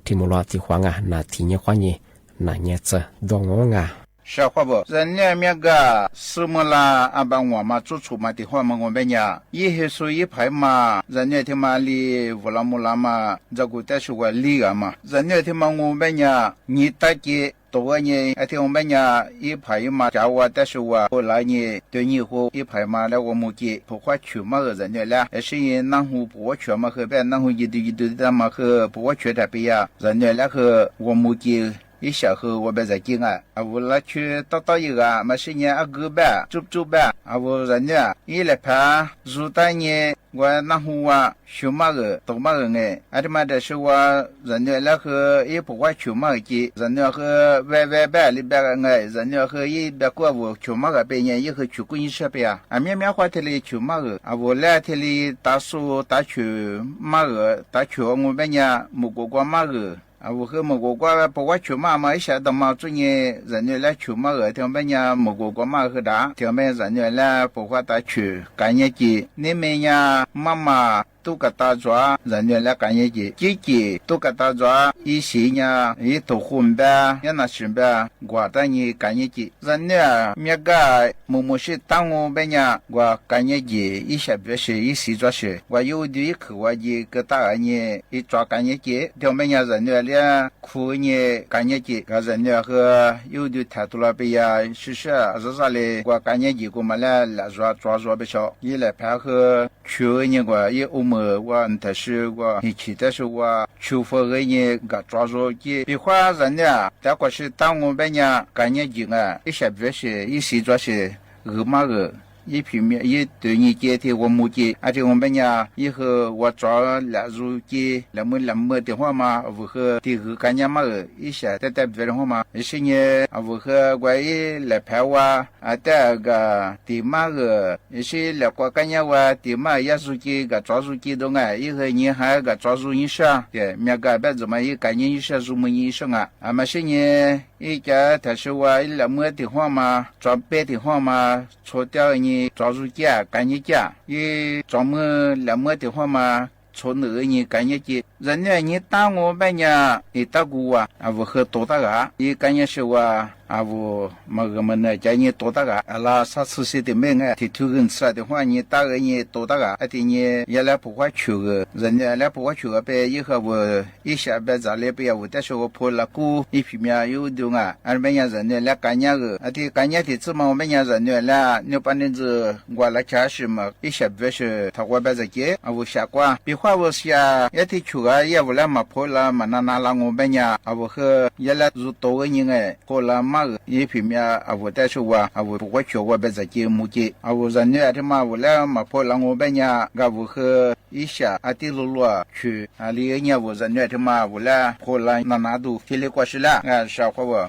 thim mus los thim khuav nga, nam thim nyis khuab nyis, nam nyas txawg duab nga. Sa khuab pab zam nuj miab ga, xwb muaj la, a npaj nguam mas txhum mas tim huaj mas ngu mej nyas, yij hwm xu yij phaiv mas zam nuj thiaj mas li, vus lav mus lav mas ntsa kuv tab sis ua li ga mas zam nuj thiaj mas ngu mej nyas, nyim tag ces tau ua nyis thiaj ua mej nyas, yij phaiv mas cav ua tab sis ua hu lawv nyis, tus nyim hu yij phaiv mas lawv ua mus ces pum khuab tshwm maj hawm zam nuj lab, sib nyis nab hu pum khuab tshwm mas hawm peb nab hu yis tug yis tug tag mas hawm pum khuab tshwm tas peb yas zam nuj lab hawm ua mus ces ib sab hawm ua peb zam ci nga. A vus lab tshwm tob tob yig ga mas sib nyis ab kwv pab txub txub pab, a vus zam nuj ib lais phav zug tag nyis ua nab hu ua tshwm maj hawm tau maj hawm nge, a thiaj mas tab sis ua zam nuj lab hawm yij pum khuab tshwm maj hawm ces zam nuj hawm ve ve pab li pab nga, zam nuj hawm yij pab kuj a vus tshwm maj hawm peb nyas yij hawm tshwm kuj nyij sab peb yas, a miab miab khuab thiaj li tshwm maj hawm, a vus lab thiaj li tav xu tav tshwm maj hawm, tav tshwm ua ngu peb nyas mus kuv kua maj hawm, a vus hawm mus kuv kua pum khuab tshwm maj mas ib sab tau mas txuj nyis zam nuj lab tshwm maj hawm thiaj peb nyas mus kuv kua maj hawm dab thiaj peb zam nuj lab pum khuab tav tshwm kav nyab ces neb me nyas maj mas tub kav tav ntxuav zam nuj lab kav nyab ces cib ces tub kav tav ntxuav ib sim nyas yij tug hu npab nyob na sim npab nkuas tag nyis kav nyab ces zam nuj miab ga mus mus sib taab ngu peb nyas nkuas kav nyab ces ib sab peb sim yij xib txuav sim nkuas yij ua tug yij khwv ua yij kawg tag nyis yij txuav kav nyab ces thiaj peb nyas zam nuj liab khu nyis kav nyab ces zam nuj hawm yij ua tug tham tug los peb yas sib sab zab zaj le nkuas kav nyab ces kuv mam laj lam zuav txuav zuav peb saum yij lais phav hawm tshwm nyis nkuas yij ua mws ua tham sis ua him chim tab sis ua tshwm fawm hawm nyis nkam txuav zuav ces pib huab zam nuj tav kuas sib taab ngu peb nyas kav nyab ces nga ib sab peb sim yij xib txuav sim hawm maj hawm yij phim yij tug nyis ces thiaj ua mus ces a thiaj ua peb nyas yij hawm ua txuav lam zuj ces lam muaj lam muaj tim huaj mas a vus hawm tim hawm kav nyab maj hawm ib sab tab tab peb huaj mas sib nyis a vus hawm nkuas ib lais phav ua tab nkam tim maj hawm sib lam kua kav nyab ua tim maj hawm yaj zuj ces nkam txuv zuj ces dua nga yij hawm nyis hawm nkam txuv zuj nyis sab ces miab ga peb ntxuav mas yij kav nyab nyis sab zuj mus nyis sab nga mas sib nyis ib cas tham sis ua ib lam muaj tim huaj mas txuav peb tim huaj mas txhua tiaj nyis txuv zuj ciaj kav nyab ciaj yij txuav muaj lam muaj tim huaj mas txhua nws nyis kav nyab ces zam nuj nyis taab ngu peb nyas ib tab kuv ua a vus hawm tau tab ga yij kav nyab sib ua a vus mas hawm mas nws cas nyis tau tab ga los xab txhwb xib tim mej nga tim thw hwm txhaj tim huaj nyis tab hawm nyis tau tab ga a tim nyis yog lab pum huab tshwm hawm zam nuj lab pum huab tshwm hawm peb yij hawm vus ib sab peb txav le peb yog vus tab sis ua phu la kub ib phim nyas yij ua tug nga a peb nyas zam nuj lab kav nyab hawm a tim kav nyab tim txhwb mas ua peb nyas zam nuj lab nuj pab nuj ntxwg nkuas lab chav sim mas ib sab peb sim tham ua peb txav ces a vus sam kuaj pib huab vus xia yaj thib tshum yij a vus lab mas phu la mas na na la ngu peb nyas a vus hawm yog lab zuj tau nyis nga phu la maj hawm ib phim nyas a vus tab sis ua a vus pum huab tshwm ua peb txav ces mus ces a vus zam nuj thiaj mas vus lab mas phu la ngu peb nyas nkag vus hawm ib sab a tij luag luag tshwm li nyij a vus zam nuj thiaj mas vus lab phu la na na tus thiaj li kuaj sib laj nga sa huab vus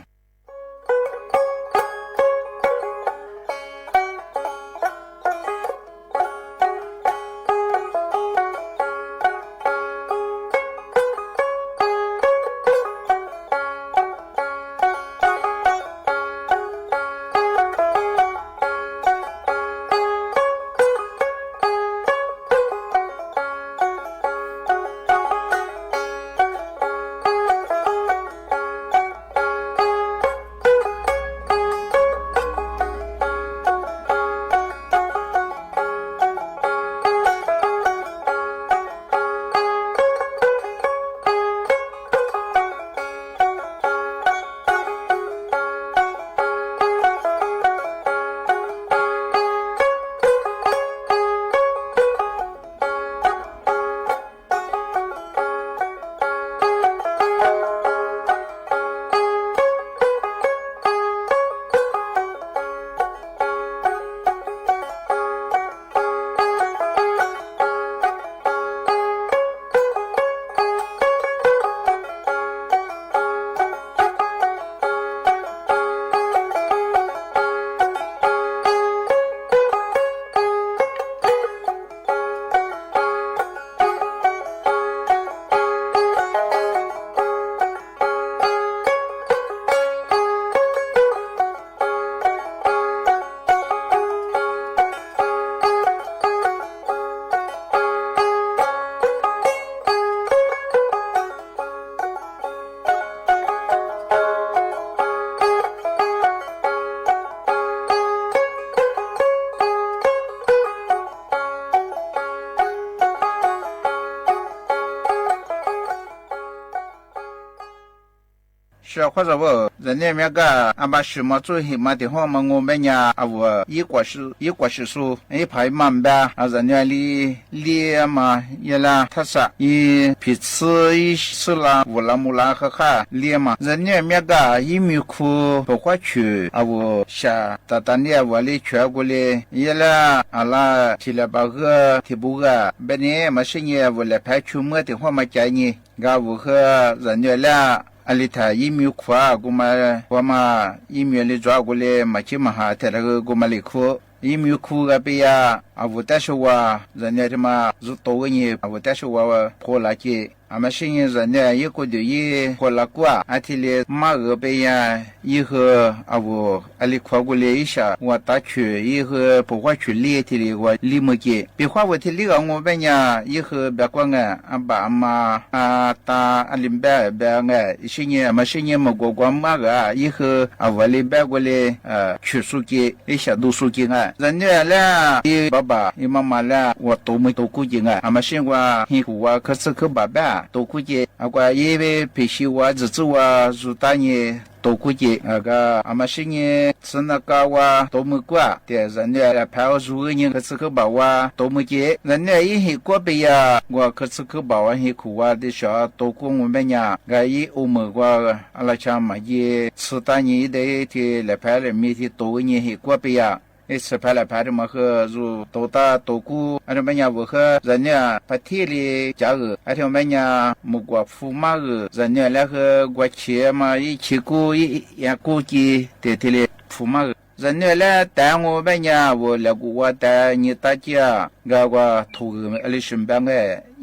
Sij hawm qhuav zam vauj, zam nuj miab kaj a npaj sim mos txuj him mas tim huaj mas ngu npeb nyas a vuas ib kuam sim xu ib phav ib mas npab zam nuj li liab mas yog laj thaj sam ib phim txhib ib txhib la vus la mus la qhab qhaj liab mas zam nuj miab kaj ib me khu pum huab tshwm a vus xya tas tas niaj vuas li tshwm kuv li yog laj a laj tsis laj pas hwj thim pus hwj npeb ne mas sib nyiag vus lawm phav tshwm muab tim huaj mas caiv nyi nkag vus hwj zam nuj laj a li tham ib me khuav kuv mas khuav mas ib me li tsuav kuv li mas cia mas has tham kuv mas li khu ib me khu peb yam a vus tab sis uas zam nuj mas zuj tus nyi a vus tab sis uas phua lav ces a mas sib nyiag zam nuj ib kuj dum ib phua lav kuaj a thiaj li mab hwj peb yam ib hwj a vus a li khuav kuv li ib xyam uas tav tshwm ib hwj pum huab tshwm li thiaj li ua li mus ces pim huab vus thiaj li kom ngu peb nyas ib hwj npab kuaj nqa a npam mas a tas a li npab npab nqa sib nyiag mas sib nyiag mus kuas kuas mab hwj ib hwj a vus li npab kuaj li tshwm xu ces ib xyam ntu xu ces nqa zam nuj laj ib pab pam ib mab mas laj uas tau mus tau kuj ces nqa a mas sib ua hi kuv ua khawv txwj khawb pam pab tau kuj ces a kuas ib phim xyi ua txwm txwj ua zus tab nyi tau kuj ces a mas sib nyiag txwv na ka ua tau mus kuaj tias zam nuj phav ua zus nyi khawv txwj khawb pam ua tau mus ces zam nuj ib him kuab peb yam ua khawv txwj khawb pam ua hi kuv ua tias xyov tau kuj ngu peb nyas nkag ib u mus ua a laj tshaj mas ces txwv tab nyi ib teg thiaj lawm phav lawm me thiaj tau nyi him kuab peb yam ib txhij phav lawm phav rau mas hwj zus tau tab tau kuj a rau peb nyas vus hwj zam nuj phav thiaj li cav hwj a rau peb nyas mus kuas phu mab hwj zam nuj laj hwj kuas chiv mas ib chiv kuj ib yam kuj ci tias thiaj li phu mab hwj zam nuj laj tav ngu peb nyas vus lawm kuv ua tas nyi tab ciaj nkag ua thaum hwj li sim npab nqa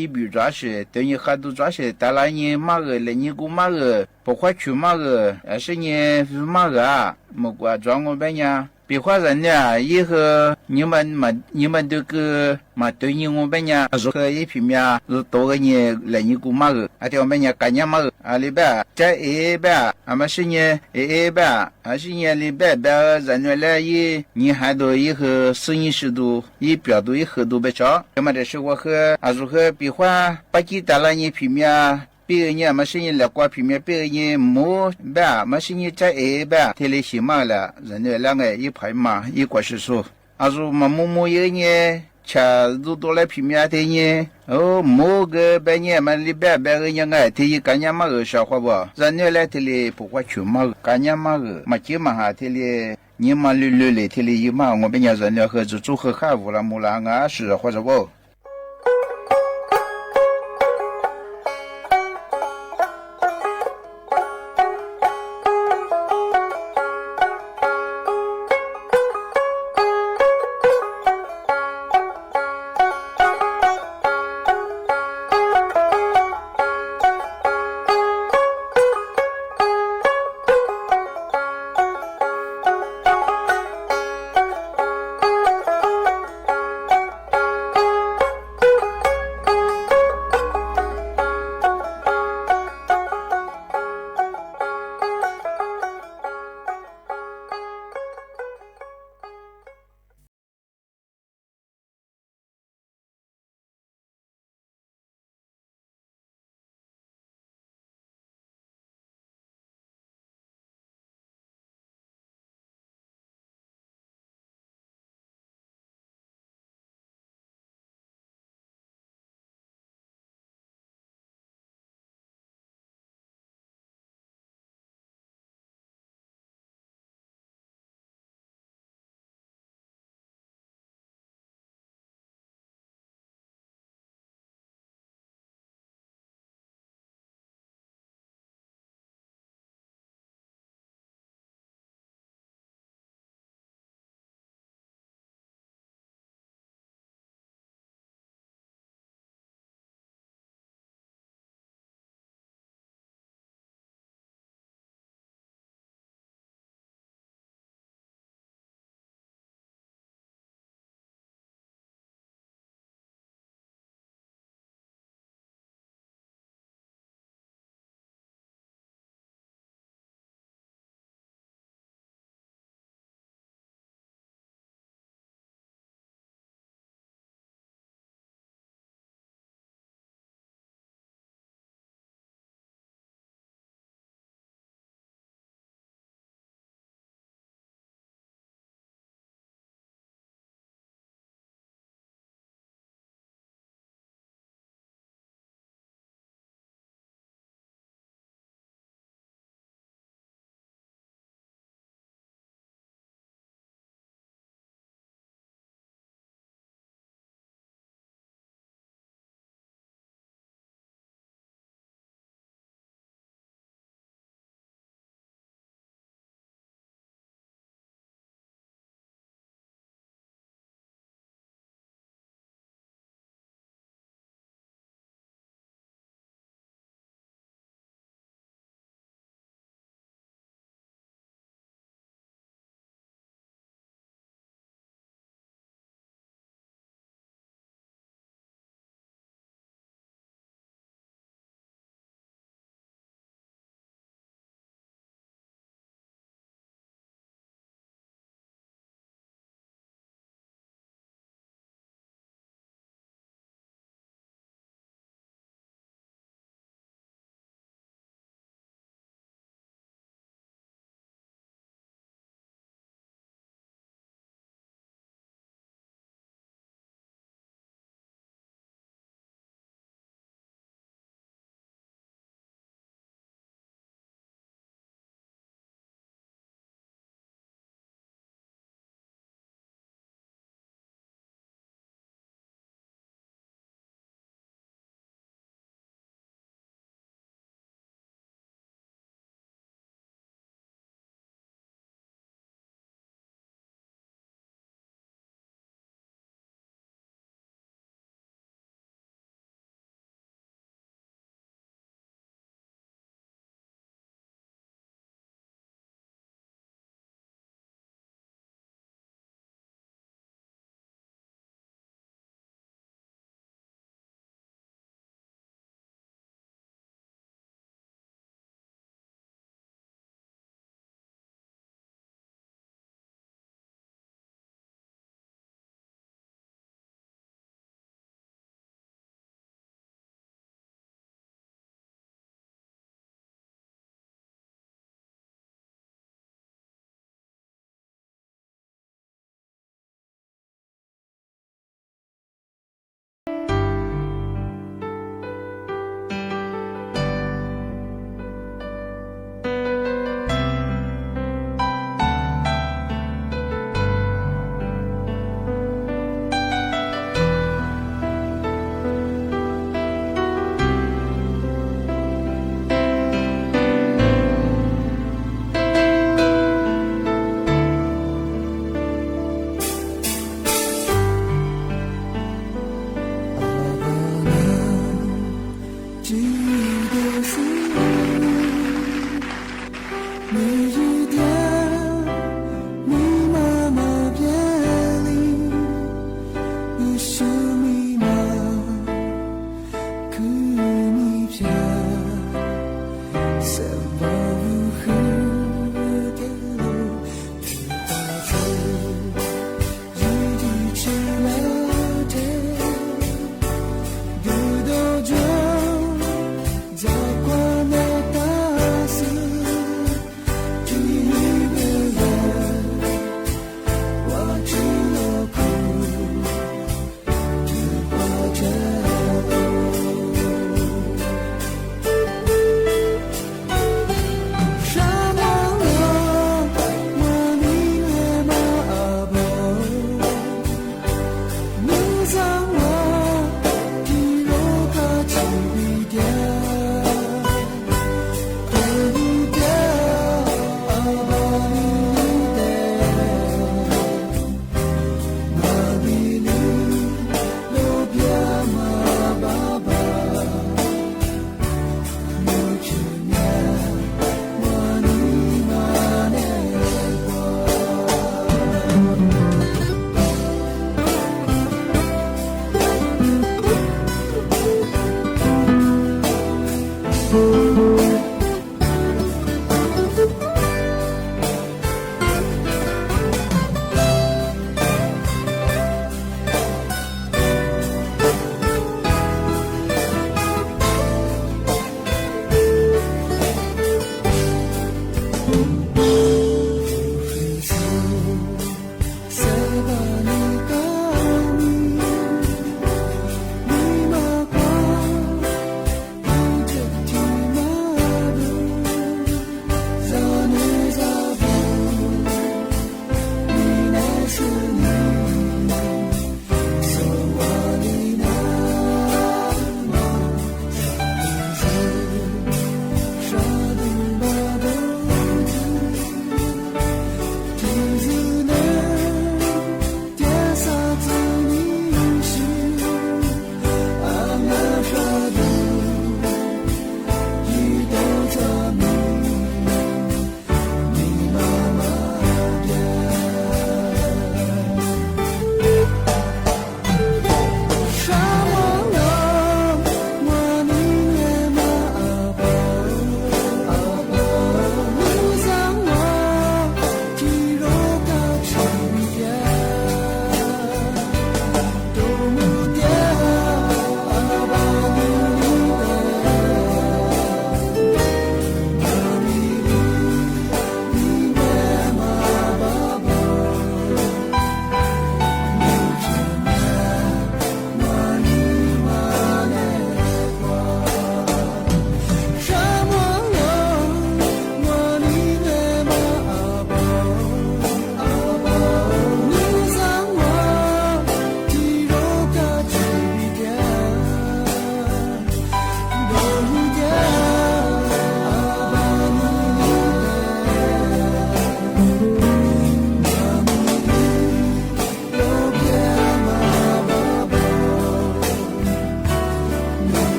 ib npam tov sim tau nyi qha tu tov sim tas laj nyi mab hwj lawm nyi kuj mab hwj pum huab tshwm mab hwj sib nyiag mab hwj mus kuas tov ngu peb nyas pim huab zam nuj ib hwj nyi mas ntu kws mas tau nyi ngu peb nyas zus hwj ib phim nyas zus tau nyi lawm nyi kuj mab hwj a thiaj peb nyas kav nyab mab hwj a li pab tsab ev pab a mas sib nyiag ev pab a sib nyiag li pab pab zam nuj laj ib nyi hais tus ib hwj xwb nyi sim tus ib piam tus ib hwj tus peb tsov yog mas tam sim ua hwj a zus hwj pim huab pab cib tas laj nyi phim nyas pib nyi a mas sib nyiag lawm kuas phim nyas pib nyi mus pab mas sib nyiag tsab ev pab thiaj li xyim mab lawm zam nuj laj nqa ib phav mas ib kuam sim xu a zus mas mus mus ib nyi tsham zus tus lawm phim nyas thiaj nyi mus kws pab nyi mas li pab pab nyi nqa thiaj yog kav nyab mab hwj sij hawm qhuav vus zam nuj laj thiaj li pum huab tshwm mab hwj kav nyab mab hwj mas cia mas has thiaj li nyi mas lwj lwj li thiaj li yog mab ngu peb nyas zam nuj hwj txwm txuj hwj qhaj vus la mus la nqa sij hawm qhuav zam vauj.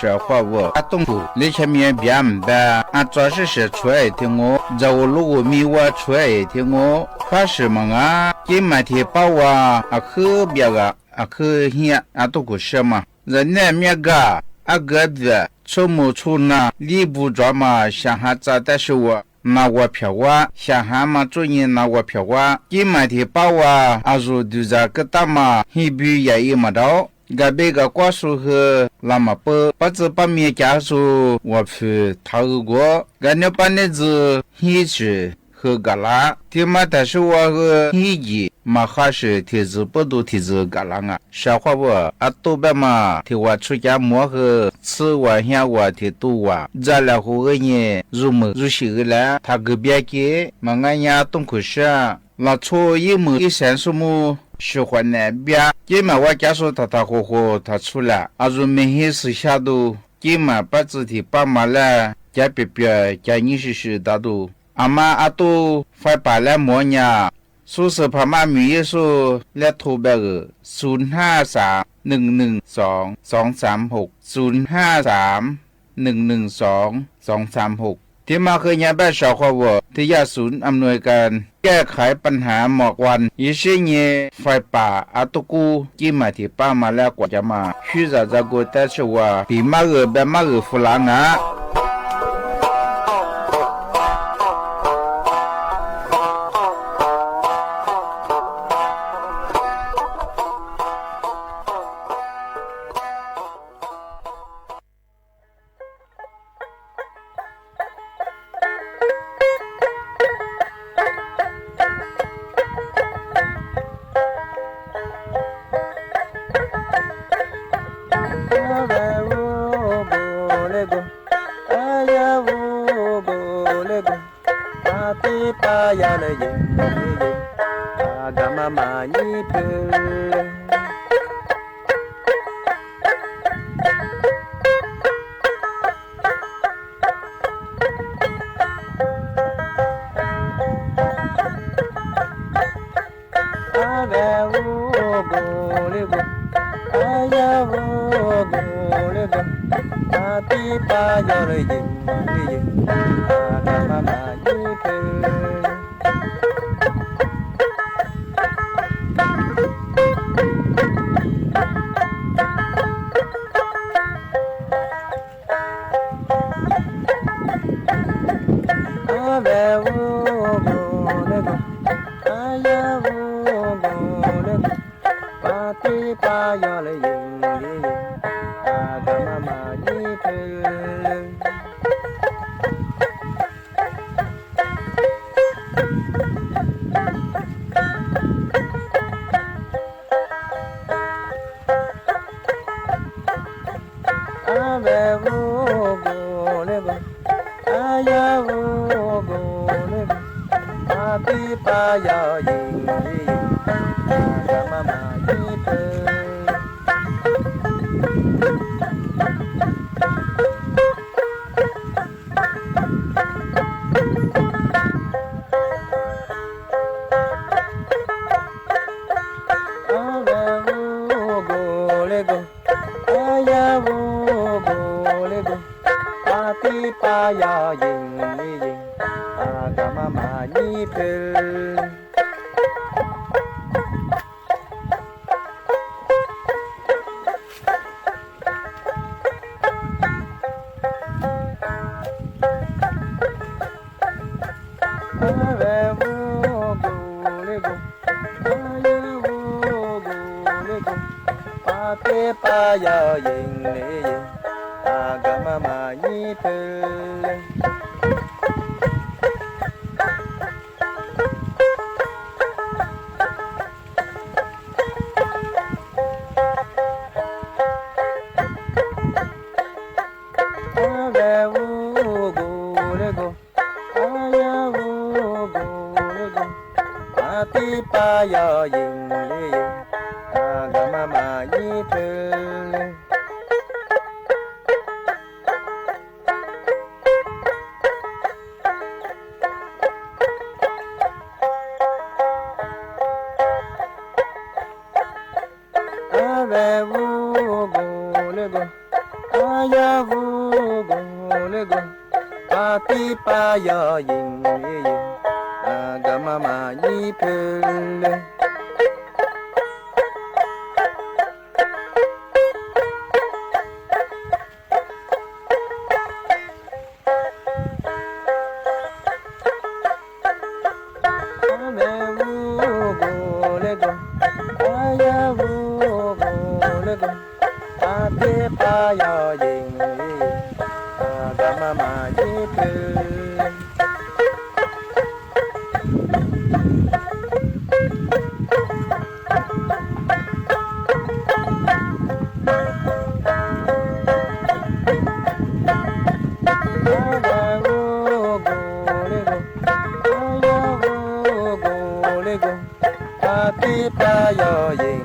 Sawv huaj vuam ab tooj kum li cha mias biam npa a tso sib sim tshuav thiab ngu, ntsa ua lub ua mi ua tshuav thiab ngu, phab sim mas nga, kib mas thiab pab ua a khwb biam ga a khwb hiab ab tooj kum siab mas ntawm nej miab ga, ab gab viam tshuaj mus tshuaj na lib npu tsov mas xya hav txaj tab sis ua na ua phiam ua, xya hav mas tsuj nyi na ua phiam ua, kib mas thiab pab ua a zus dub zag kab tab mas hi npw yam ib mas daub, gab npe gab kuab su hw los mas pw, pab txwv pab mias cav su ua phwm thawv hw nkuav, gab nyob pab neb ntxwg hib sim hw gam lav, thiab mab tag sib ua hw hib yim mas qhov sim thiab ntxwv pub ntu thiab ntxwv gam lav nga. Sawv huaj vuam ab tooj pab mas thiab ua tshuaj cav muab hw txhwb ua hiab ua thiab tu ua ntxa lam hu hw nyem zuj mws zuj sim hw lawm thov kws npiab kib mas nga nyab tooj khuv siab los tshuaj ib mws ib xeev su mus sw huam nam npiab kib mas ua cav su thov thov huv huv thov tshuaj lam a zus me hib xwm xya ntu, kib mas pab txwv thiab pab mas laj cav piam piam cav nyiaj sim sim dab ntu, a mas ab tooj fais pam laj muab nyam xub xwm phaj maj mim yej xub laj thu npaj hwm xu hnab xav neej neej xoov xoov xav hum xu hnab xav neej neej xoov xoov xav hum thiab mas qhwv nyab npaj sawv huaj vuam thiab yaj xu am nua kas kab khaiv paj hnav mos quas yej sib nyeg fais pam ab tooj kub kib mas thiab pab mas laj kuam cav mas hwj zam zam nkuaj tab sis ua pim mab hwm npaj mab hwm fu lav nga. Yog vus nkus le nkus, pab tib pab yog yees yees, nkawd maj mam nyob pw lawm. Yog vus nkus le nkus, yog vus nkus le nkus, pab tib pab yog yees, nkawd maj mam nyob pw. Yog vus nkus le nkus, yog vus nkus le nkus, pab tib pab yog yees.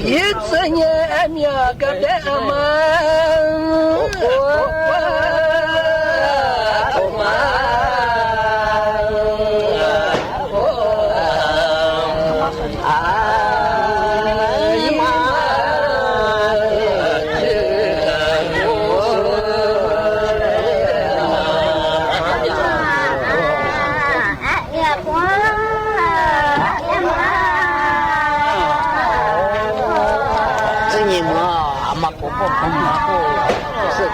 Yij txwv nyiaj me nyuam kab dab mas. Txwv nyiaj mas, mas puv puv puv mas puv xwb,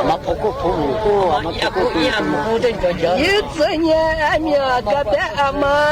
mas puv kuj puv mus kuj, mas puv kuj puv mus. Yij txwv nyiaj me nyuam kab dab mas.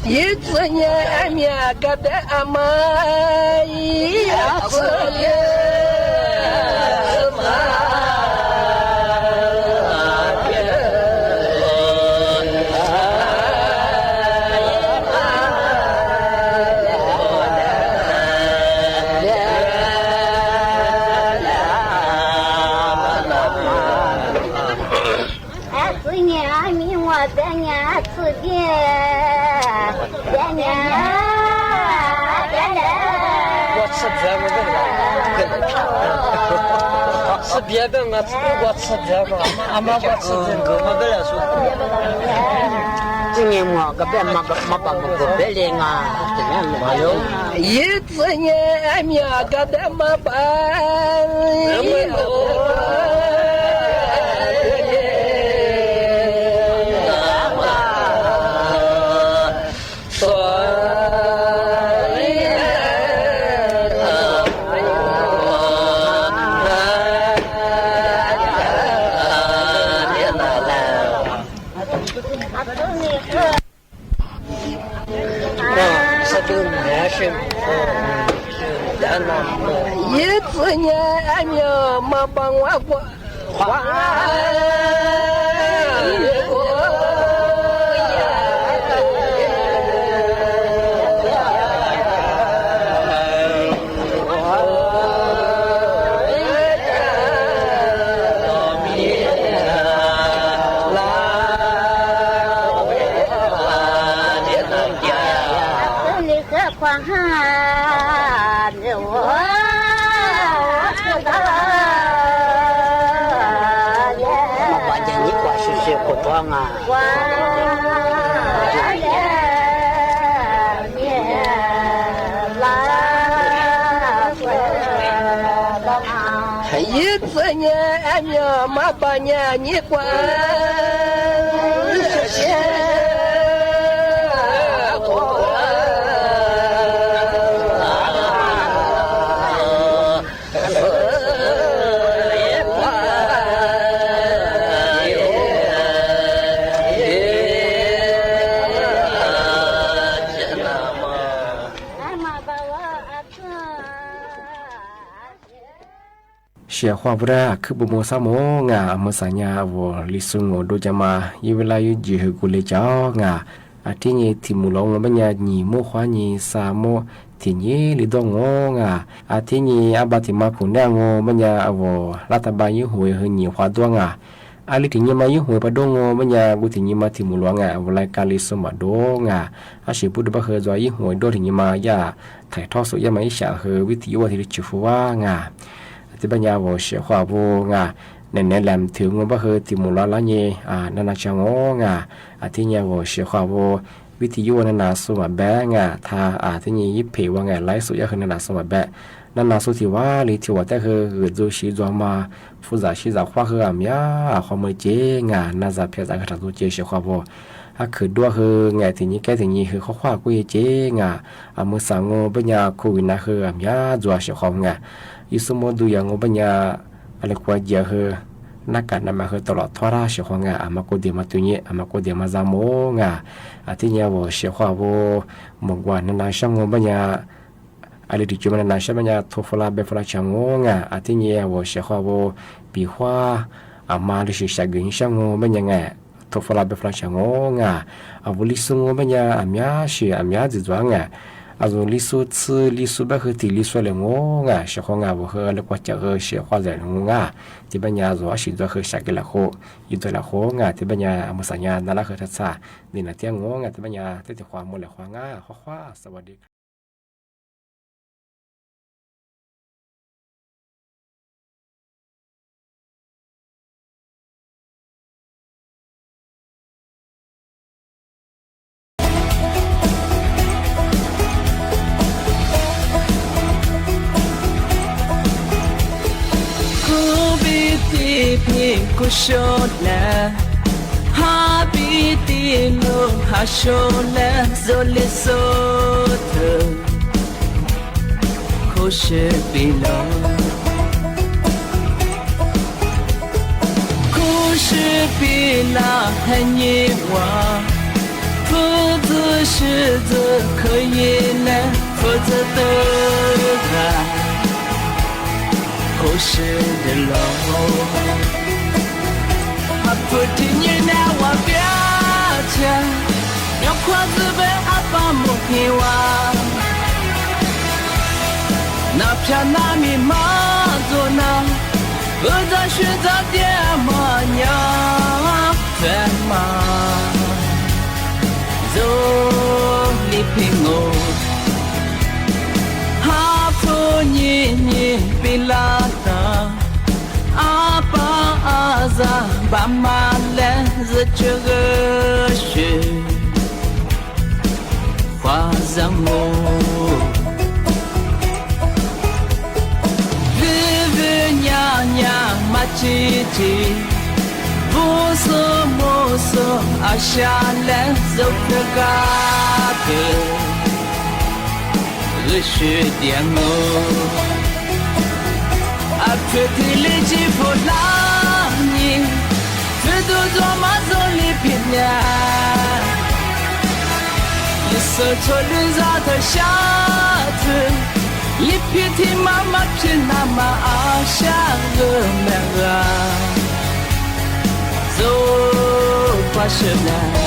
Yij txwv nyiaj me nyuam kab dab mas. Txwv nyiaj me nyuam, txwv nyiaj, txwv nyiaj, txwv nyiaj. Txwv nyiaj me nyuam kab dab mas, mas pab mus pem peb li mas. Yij txwv nyiaj me nyuam kab dab mas pab. Yij txwv nyiaj me nyuam mas pab ua kuv. Yij txwv nyaj maj pab nyaj nyiaj kuaj. Sia Huaj Vub dab khwb puas mus xab mus nga, muaj xav nyaj vos li xu mus dua cas mas yij vib laj yub ntsis hws kuv li cas nga. Thiab nyij thim mus los ua npaj nyaj nyim muaj huab nyij xa muab thim nyij li duaj mus nga. Thiab nyij ab npaj thim mas khoom naj ua npaj nyaj vos laj tab npaj yub huv hws nyim huab duaj nga. Ab li thim nyij mas yub huv pas duaj ua npaj nyaj kuv thim nyij mas thim mus los nga, vos laj kab li xu mas duaj nga. Ab sim pub rua npaj hws txua yub huv duaj thim nyij mas yaj thaim thob xum yaj mas ib xyaam hws vib thim yub ua thiaj li tshwm fub vab nga. Thiab npaj nyaj vos Sia Huaj Vub nga, nev nev lam thwm ua npaj hws thim mus los lab nyij na na tsa mus nga. Thiab nyij vos Sia Huaj Vub, vib thim yub ua na na xu mas npaj nga, thab thiab nyij yib phem ua nga lab xum yaj hws na na xu mas npaj. Na na xu thim vab li thim vab tab hws vwm txu siv txuas mas fub zam siv zam huab hws am yaj huab mej ces nga na zam phiaj zam hws rau txu ces Sia Huaj Vub. Ab khwv duaj hws nga thim nyij kab thim nyij hws huab huab kuj yog ces nga. Muaj xav ua npaj nyaj COVID na hws am yaj txua Sia Huaj Vub nga. Yus xub muab du yam ua npaj nyaj li kua nyiam hws naj kam na mas hws tau los thuab dab Sia Huaj nga, mas kuj tias mas tw nyij mas kuj tias mas zam mus nga. Thiab nyij vos Sia Huaj Vub, mus ua na na sab ua npaj nyaj li ris cuv mas na na sab npaj nyaj thua fub laj npaj fub laj tsa mus nga. Thiab nyij vos Sia Huaj Vub, pim huab mas li sis sam gws sab ua npaj nyaj nga, thua fub laj npaj fub laj tsa mus nga. Vos li xu ua npaj nyaj am yaj sim am yaj txwv txuav nga. Vos li xu txwv li xu npaj hws thim li xu li mus nga, Sia Huaj nga vos hws li kua cawm hws Sia Huaj zam mus nga. Thiab npaj nyaj vos ab sim txuav hws sam gws lam huv, yus txuav lam huv nga. Thiab npaj nyaj muaj xav nyaj na lab hws thaj txhaj nim no thiab mus nga. Thiab npaj nyaj thiab tim huab mus li huab nga, huab huab xav ua di Kuv pib ti phi kuv sau lawm, hab pib ti lug hab sau lawm zoo li xu thwm. Khuv sib pib lug, khuv sib pib lug hab nyij ua, fwj txwv sib txwv khwv yig lawm fwj txwv tw ha. Khuv sib dwb lug, hab fwj thim nyij na ua piab tshaj, nyob khuam txwv peb ab pab mus hib ua, na phiaj na mim maj txuas na, wb txawj sib txawj tiaj maj nyob fab mas zoo li phim mus, hab fwj nyij nyij pib laj tag, ab pab ab zag npaj maj lawm zwm tswv wb swm. Huab zag mus, vwm vwm nyab nyab mas tsim tsim, vub xub mus xub ab sab lawm zoo kawg kab kawg, wb swm tiag mus. Ab fwj thim li tsis pum laj nyij, fwj tug txuas mas zoo li phim nyaj, yus xub txhua lwm zaj thawm sab thwm, li phim thim mas mas phim na mas ab sab wb me ua zoo pab sawv daws.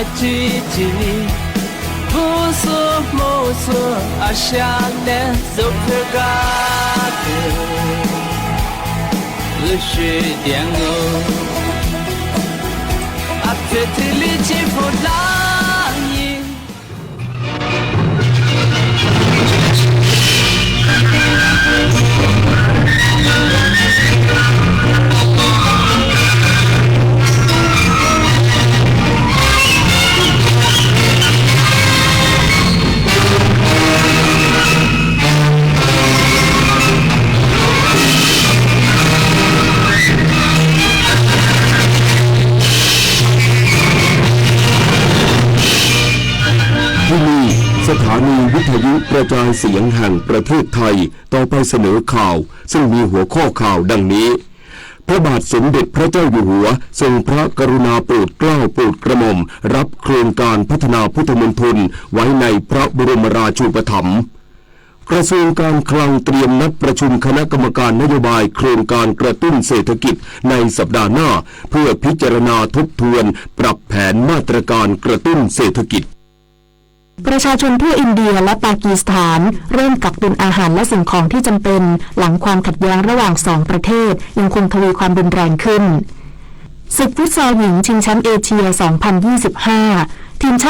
Ci ci, pub xuab moos xuab a sab neb zoo pheej kab tes, lub sib tias nkaus, a phem thwj li tsis pum dab yi.ที่นี่ สถานีวิทยุกระจายเสียงแห่งประเทศไทย ต่อไปเสนอข่าว ซึ่งมีหัวข้อข่าวดังนี้ พระบาทสมเด็จพระเจ้าอยู่หัว ทรงพระกรุณาโปรดเกล้าโปรดกระหม่อม รับโครงการพัฒนาพุทธมณฑล ไว้ในพระบรมราชูปถัมภ์ กระทรวงการคลังเตรียมนัดประชุมคณะกรรมการนโยบายโครงการกระตุ้นเศรษฐกิจในสัปดาห์หน้า เพื่อพิจารณาทบทวนปรับแผนมาตรการกระตุ้นเศรษฐกิจ ประชาชนทั่วอินเดียและปากีสถานเริ่มกักตุนอาหารและสิ่งของที่จำเป็น หลังความขัดแย้งระหว่างสองประเทศยังคงทวีความรุนแรงขึ้น ศึกฟุตซอลหญิงชิงแชมป์เอเชีย สองพันยี่สิบห้า ทีมชาติ